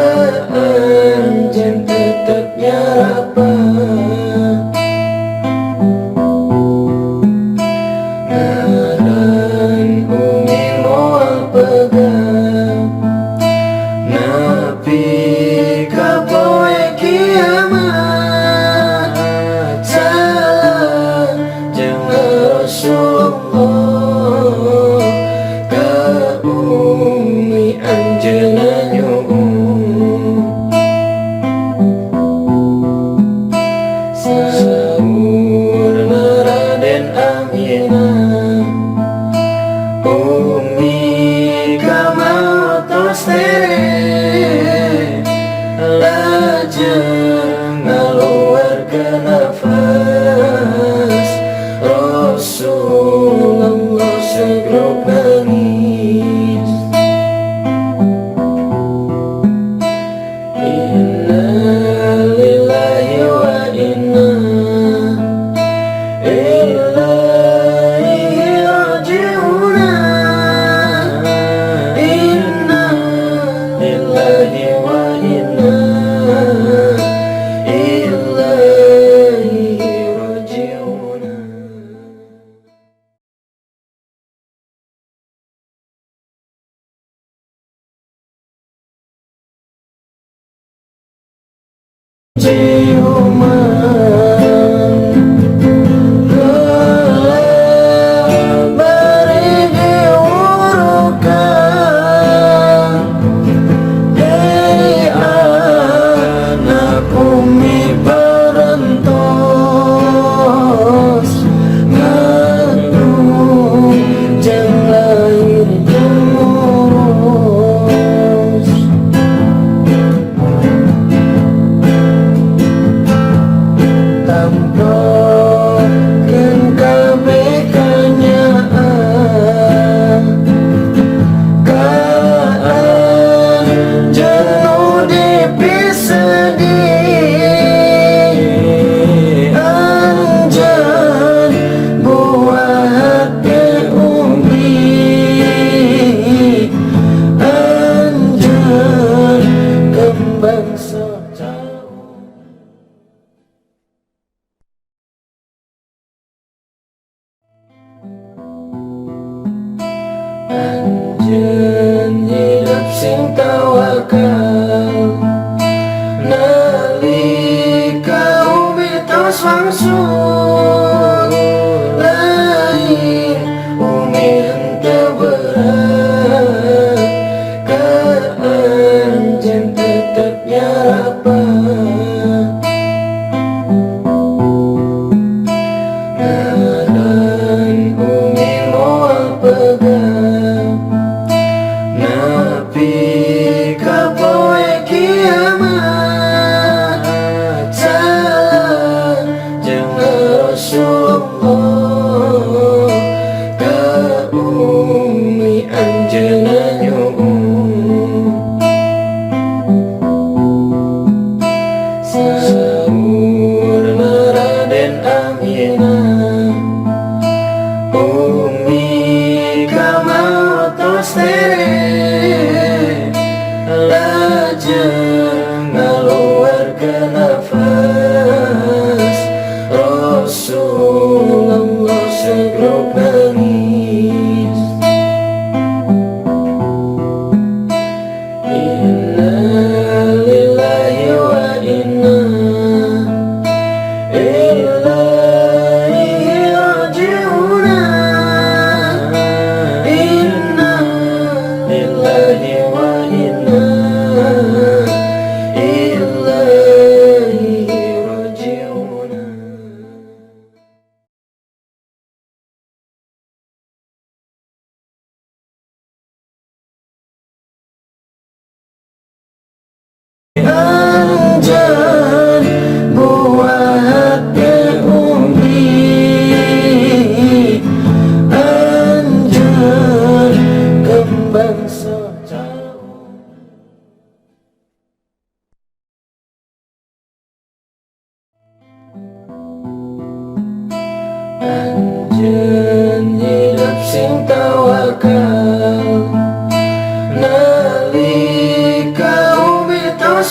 anjeun tetep nyarapat. Ngaran umi moal pegang nepi ka poe kiamat. Salam jeung Rasulullah, ka umi anjeunna nyuhun. Saur Raden Aminah, umi kamaotos tere, lajeng ngaluarkeun nafas, Rasulullah segrok nangis. Inna lillahi wa inna ilaihi raji'un. Inna lillahi wa inna ilaihi raji'un. Ciuman, geuleuh bari diurukan. Hei.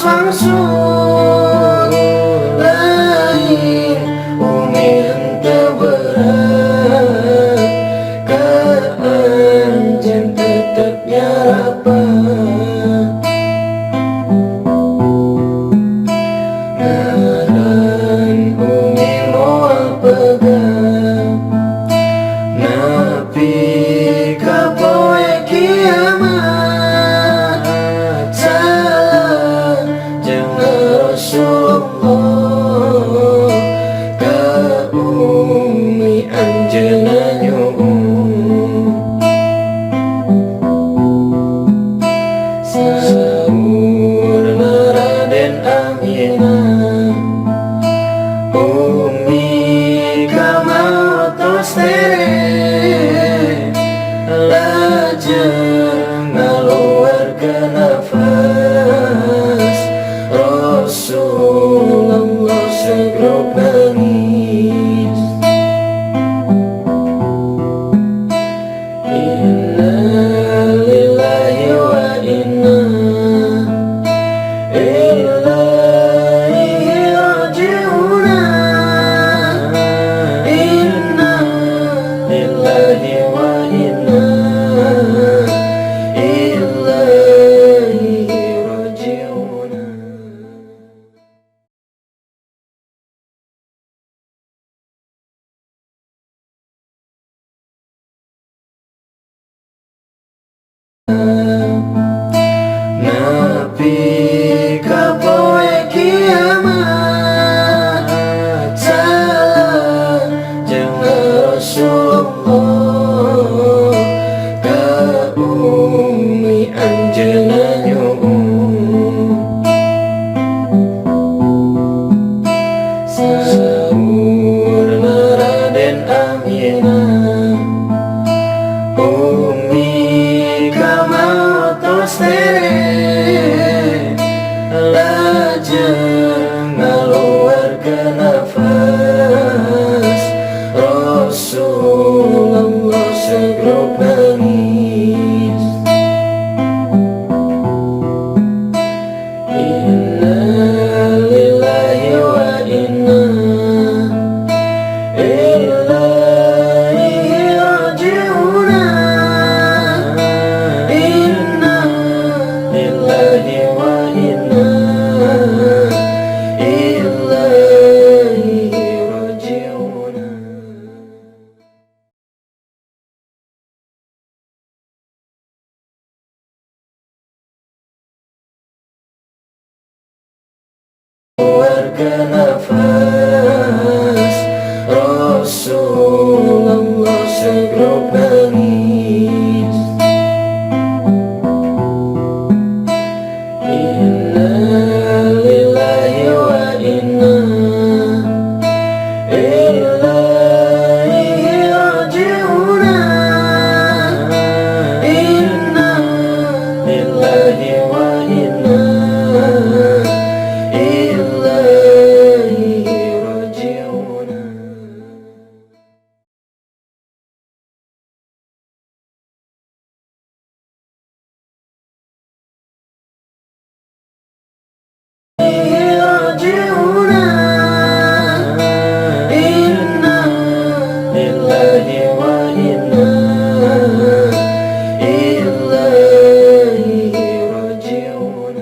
tos wangsul lain umi henteu berat ka anjeun tetep nyarapat. Ngaran umi moal pegang nepi ka poe kiamat. Salam jeung Rasulullah ka umi anjeunna nyuhun. Saurna Raden Aminah umi ka maot tos tere lajeng ngaluarkeun nafas. Rasulullah segrok nangis. Inna lillahi wa inna ilaihi raji'un. Inna lillahi wa inna ilaihi raji'un. Nepi ka poe kiamat. Salam jeung Rasulullah ka umi anjeunna nyuhun. Saurna Raden Aminah umi ka maot tos tere lajeng ngaluarkeun nafas. Rasulullah segrok nangis. Inna lillahi wa inna ilaihi raji'un. Inna lillahi wa inna ilaihi raji'un. Keluarkan nafas. Rasulullah segrok nangis. Inna lillahi wa inna ilaihi raji'un. Inna lillahi wa inna ilaihi raji'un. Raji'un. Inna lillahi wa inna ilaihi raji'un.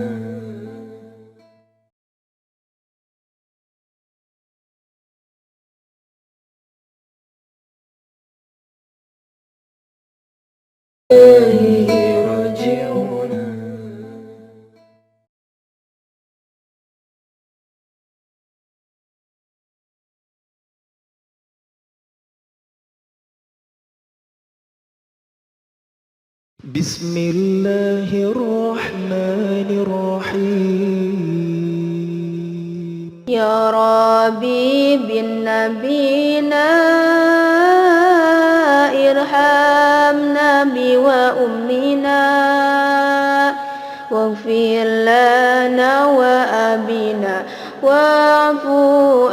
Ilaihi raji'un. بسم الله الرحمن الرحيم. يا ربي بالنبينا ارحمنا بي وأمنا واغفر لنا وأبينا واعف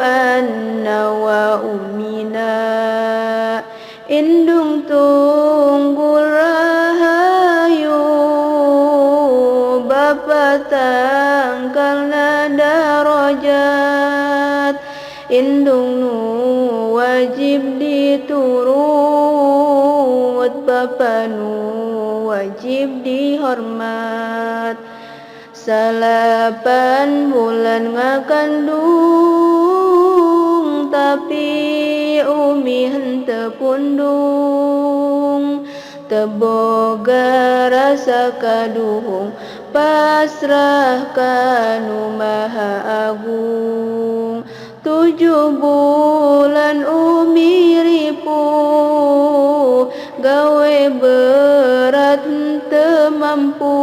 عنا وأمنا. Indung tunggul rahayu, Bapa tangkal darajat. Indung nu wajib diturut, bapa nu wajib dihormat. 9 bulan ngakandung, tapi umi henteu pundung. Teu boga rasa kaduhung, pasrah ka Nu Maha Agung. 7 bulan umi ripuh, gawe berat henteu mampu.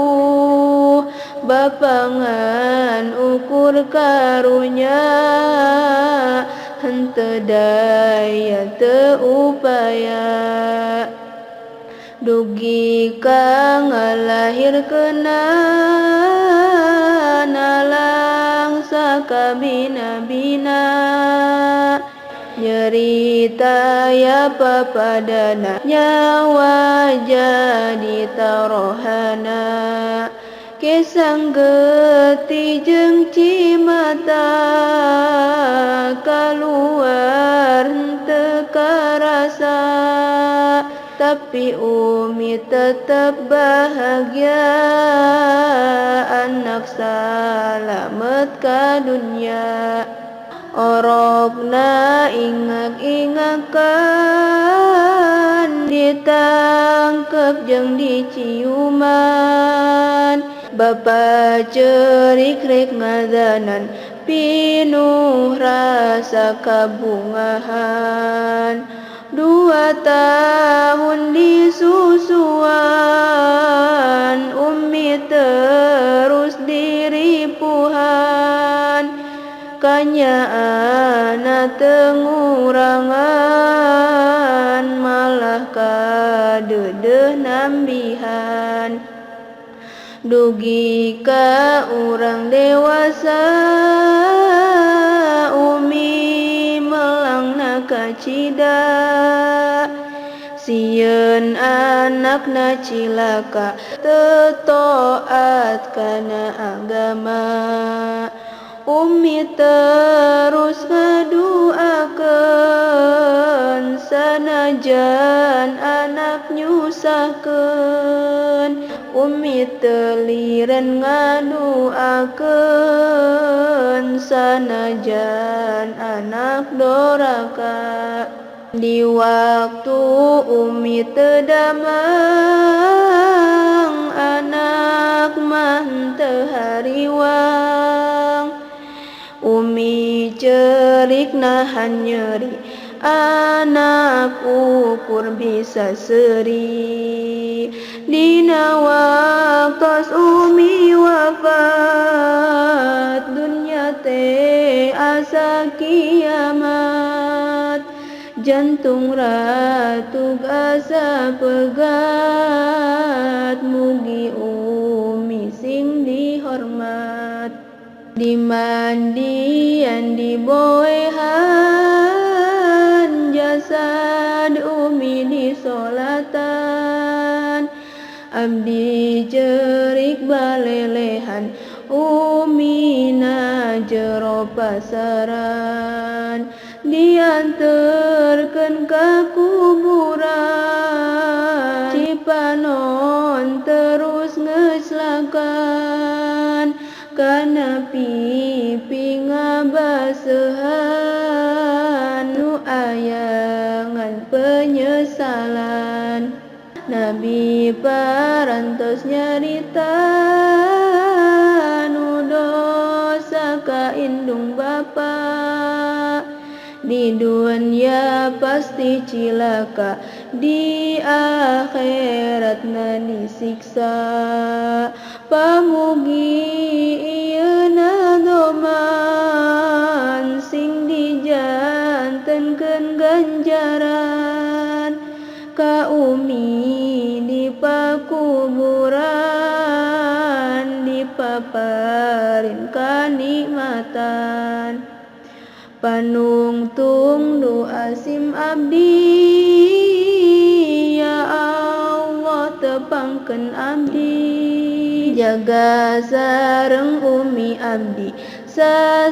Bapa ngan ukur karunya, henteu daya teu upaya. Dugi ka ngalahirkeunana, langsa kabina-bina. Nyerita ya papadana, nyawa jadi tarohana. Kesang getih jeung cimata, kaluar henteu karasa. Tapi umi tetap bahagia, anak salamet ka dunya. Orokna ingak-ingakan, ditangkep jeung diciuman. Bapa cerik rek ngazanan, pinuh rasa kabungahan. 2 tahun disusuan, umi terus diripuhan. Kanyaana teu ngurangan, malah kadeudeuh nambihan. Dugi ka urang dewasa, umi melangna kacida. Sieun anakna cilaka, teu taat kana agama. Umi terus ngaduakeun, sanajan anak nyusahkeun. Umi teu liren ngaduakeun, sanajan anak doraka. Di waktu umi teu damang, anak mah henteu hariwang. Umi cerik nahan nyeri, anak ukur bisa seri. Dina waktos umi wafat, dunya teh asa kiamat. Jantung ratug asa pegat, mugi umi sing dihormat. Dimandian diboehan, jasad umi disolatan. Abdi cerik balelehan, umi na jero pasaran. Dianterkeun ka kuburan, Cipanon terus ngeclakan. Kana pipi ngabasehan, nu aya ngan penyesalan. Nabi parantos nyarita, nu dosa ka indung bapa. Di dunia pasti cilaka, di akhiratna disiksa. Pamugi ieu nadoman, sing dijantenkeun ganjaran. Ka umi di pakuburan, dipaparin kanikmatan. Panungtung doa sim abdi, ya Allah tepangkeun abdi. Jaga sareng umi abdi sasarengan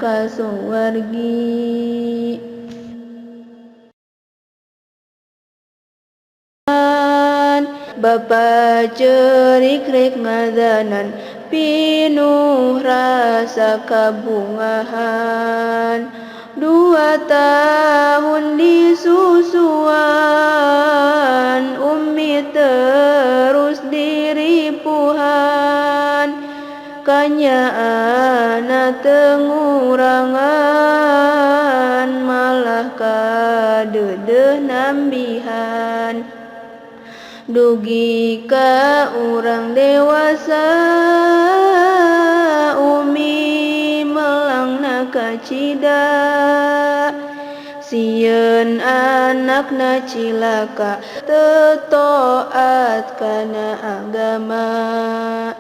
ka suwargi. Bapa cerik rek ngadanan pinuh rasa kabungahan. 2 tahun disusuan, umi terus diripuhan. Kanyaana tengurangan, malah kadeudeeh nambihan. Dugi ka urang dewasa, umi melangna kacida. Sieun anakna cilaka, teu taat kana agama.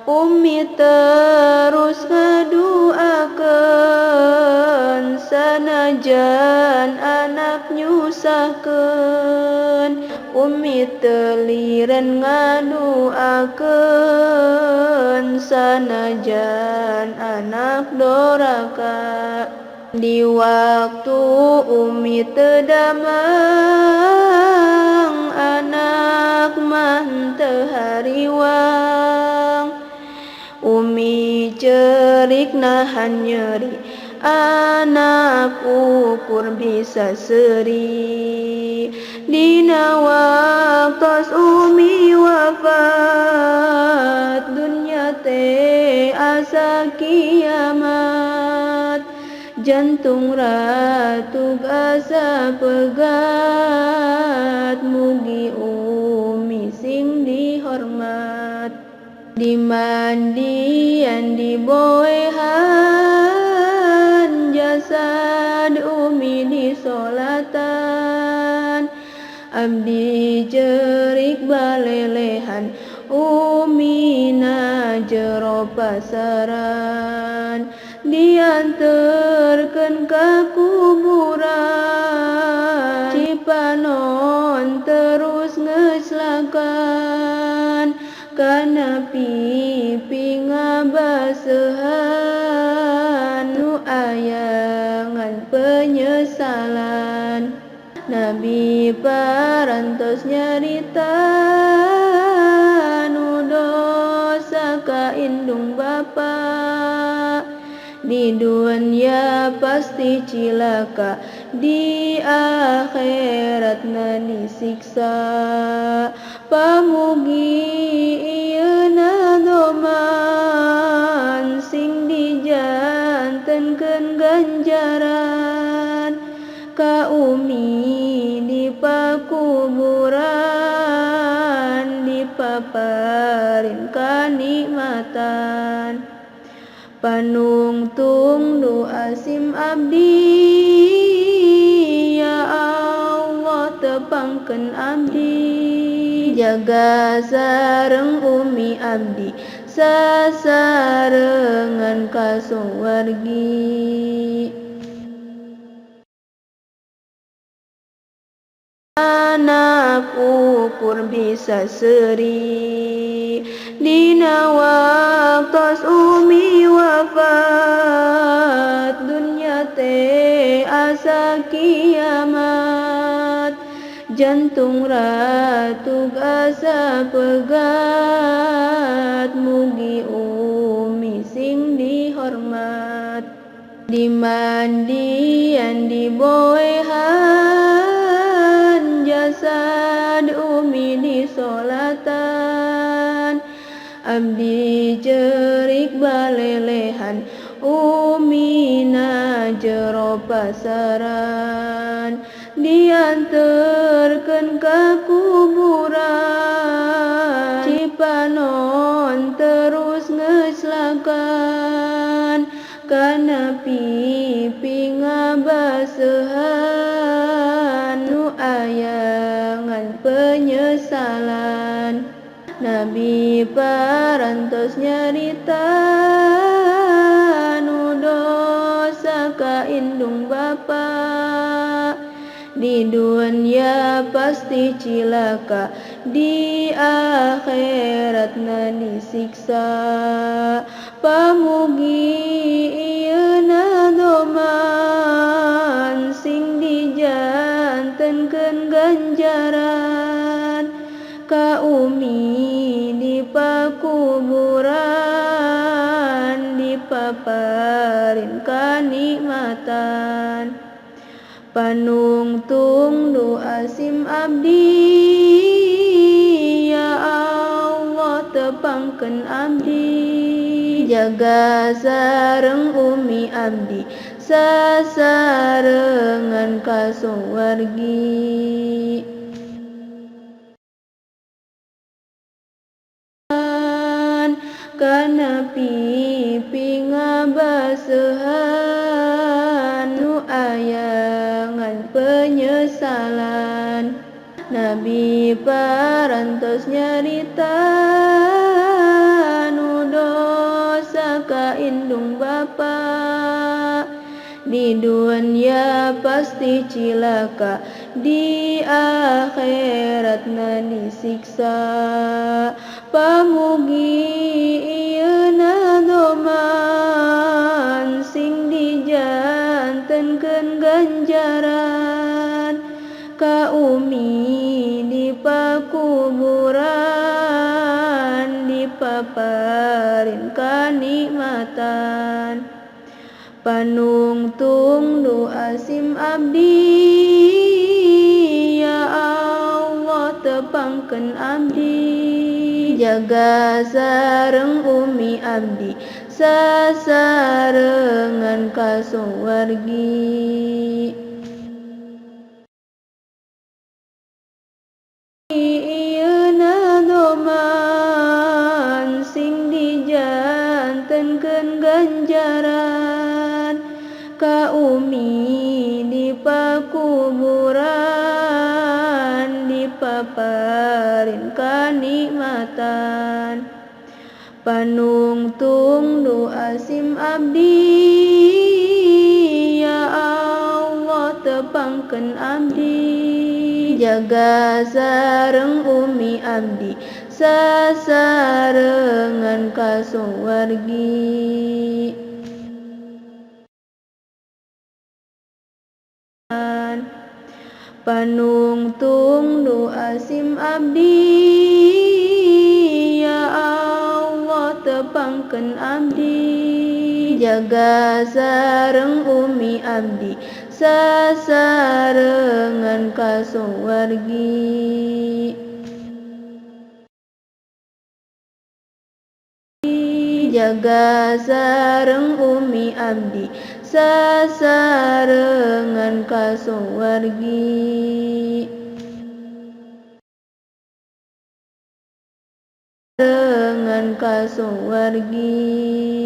Umi terus ngaduakeun, sanajan anak nyusahkeun. Umi teu liren ngaduakeun, sanajan anak doraka. Di waktu umi teu damang, anak mah teu hariwang. Umi cerik nahan nyeri, anak ukur bisa seri. Dina waktos umi wafat, dunya teh asa kiamat. Jantung ratug asa pegat, mugi umi sing dihormat. Dimandian diboehan, jasad umi disolatan. Abdi cerik balelehan, umi na jero pasaran. Dianterkeun ka kuburan, Cipanon terus ngeclakan. Kana pipi ngabasehan, nu ayangan penyesalan. Nabi parantos nyarita, nu dosa ka indung bapa. Di dunia pasti cilaka, di akhiratna disiksa. Pamugi ieu nadoman, sing dijantenkeun ganjaran. Ka umi di pakuburan, dipaparin kanikmatan. Panungtung doa sim abdi, ya Allah tepangkeun abdi. Jaga sareng umi abdi sasarengan ka suwargi. Anak ukur bisa seri, dina waktos umi wafat, dunya teh asa kiamat. Jantung ratug asa pegat, mugi umi sing dihormat. Dimandian diboehan, jasad umi disolatan. Abdi cerik balelehan, umi na jero pasaran. Dianterkeun ka kuburan, Cipanon terus ngeclakan. Kana pipi ngabasehan, nu ayangan penyesalan. Nabi parantos nyarita, nu dosa ka indung bapa. Di dunia pasti cilaka, di akhiratna disiksa. Pamugi ieu nadoman sing dijantenkeun ganjaran ka umi di pakuburan, dipaparin kanikmatan. Panungtung doa sim abdi, ya Allah tepangkeun abdi. Jaga sareng umi abdi sasarengan ka suwargi. Kana pipi ngabasehan nu aya ngan penyesalan. Nabi parantos nyarita nu dosa ka indung bapa, di dunia pasti cilaka, di akhiratna disiksa. Pamugi ieu nadoman sing dijantenkeun ganjaran ka umi di pakuburan, dipaparin kanikmatan. Panungtung doa sim abdi, ya Allah tepangkeun abdi. Jaga sareng umi abdi sasarengan ka suwargi. Ieu nadoman sing dijantenkeun ganjaran ka umi di pakuburan, dipaparin kanikmatan. Panungtung doa sim abdi, ya Allah tepangkeun abdi. Jaga sareng umi abdi sasarengan ka suwargi. Panungtung doa sim abdi, ya Allah tepangkeun abdi. Jaga sareng umi abdi sasarengan ka suwargi. Jaga sareng umi abdi sasarengan ka suwargi. Sarengan ka suwargi.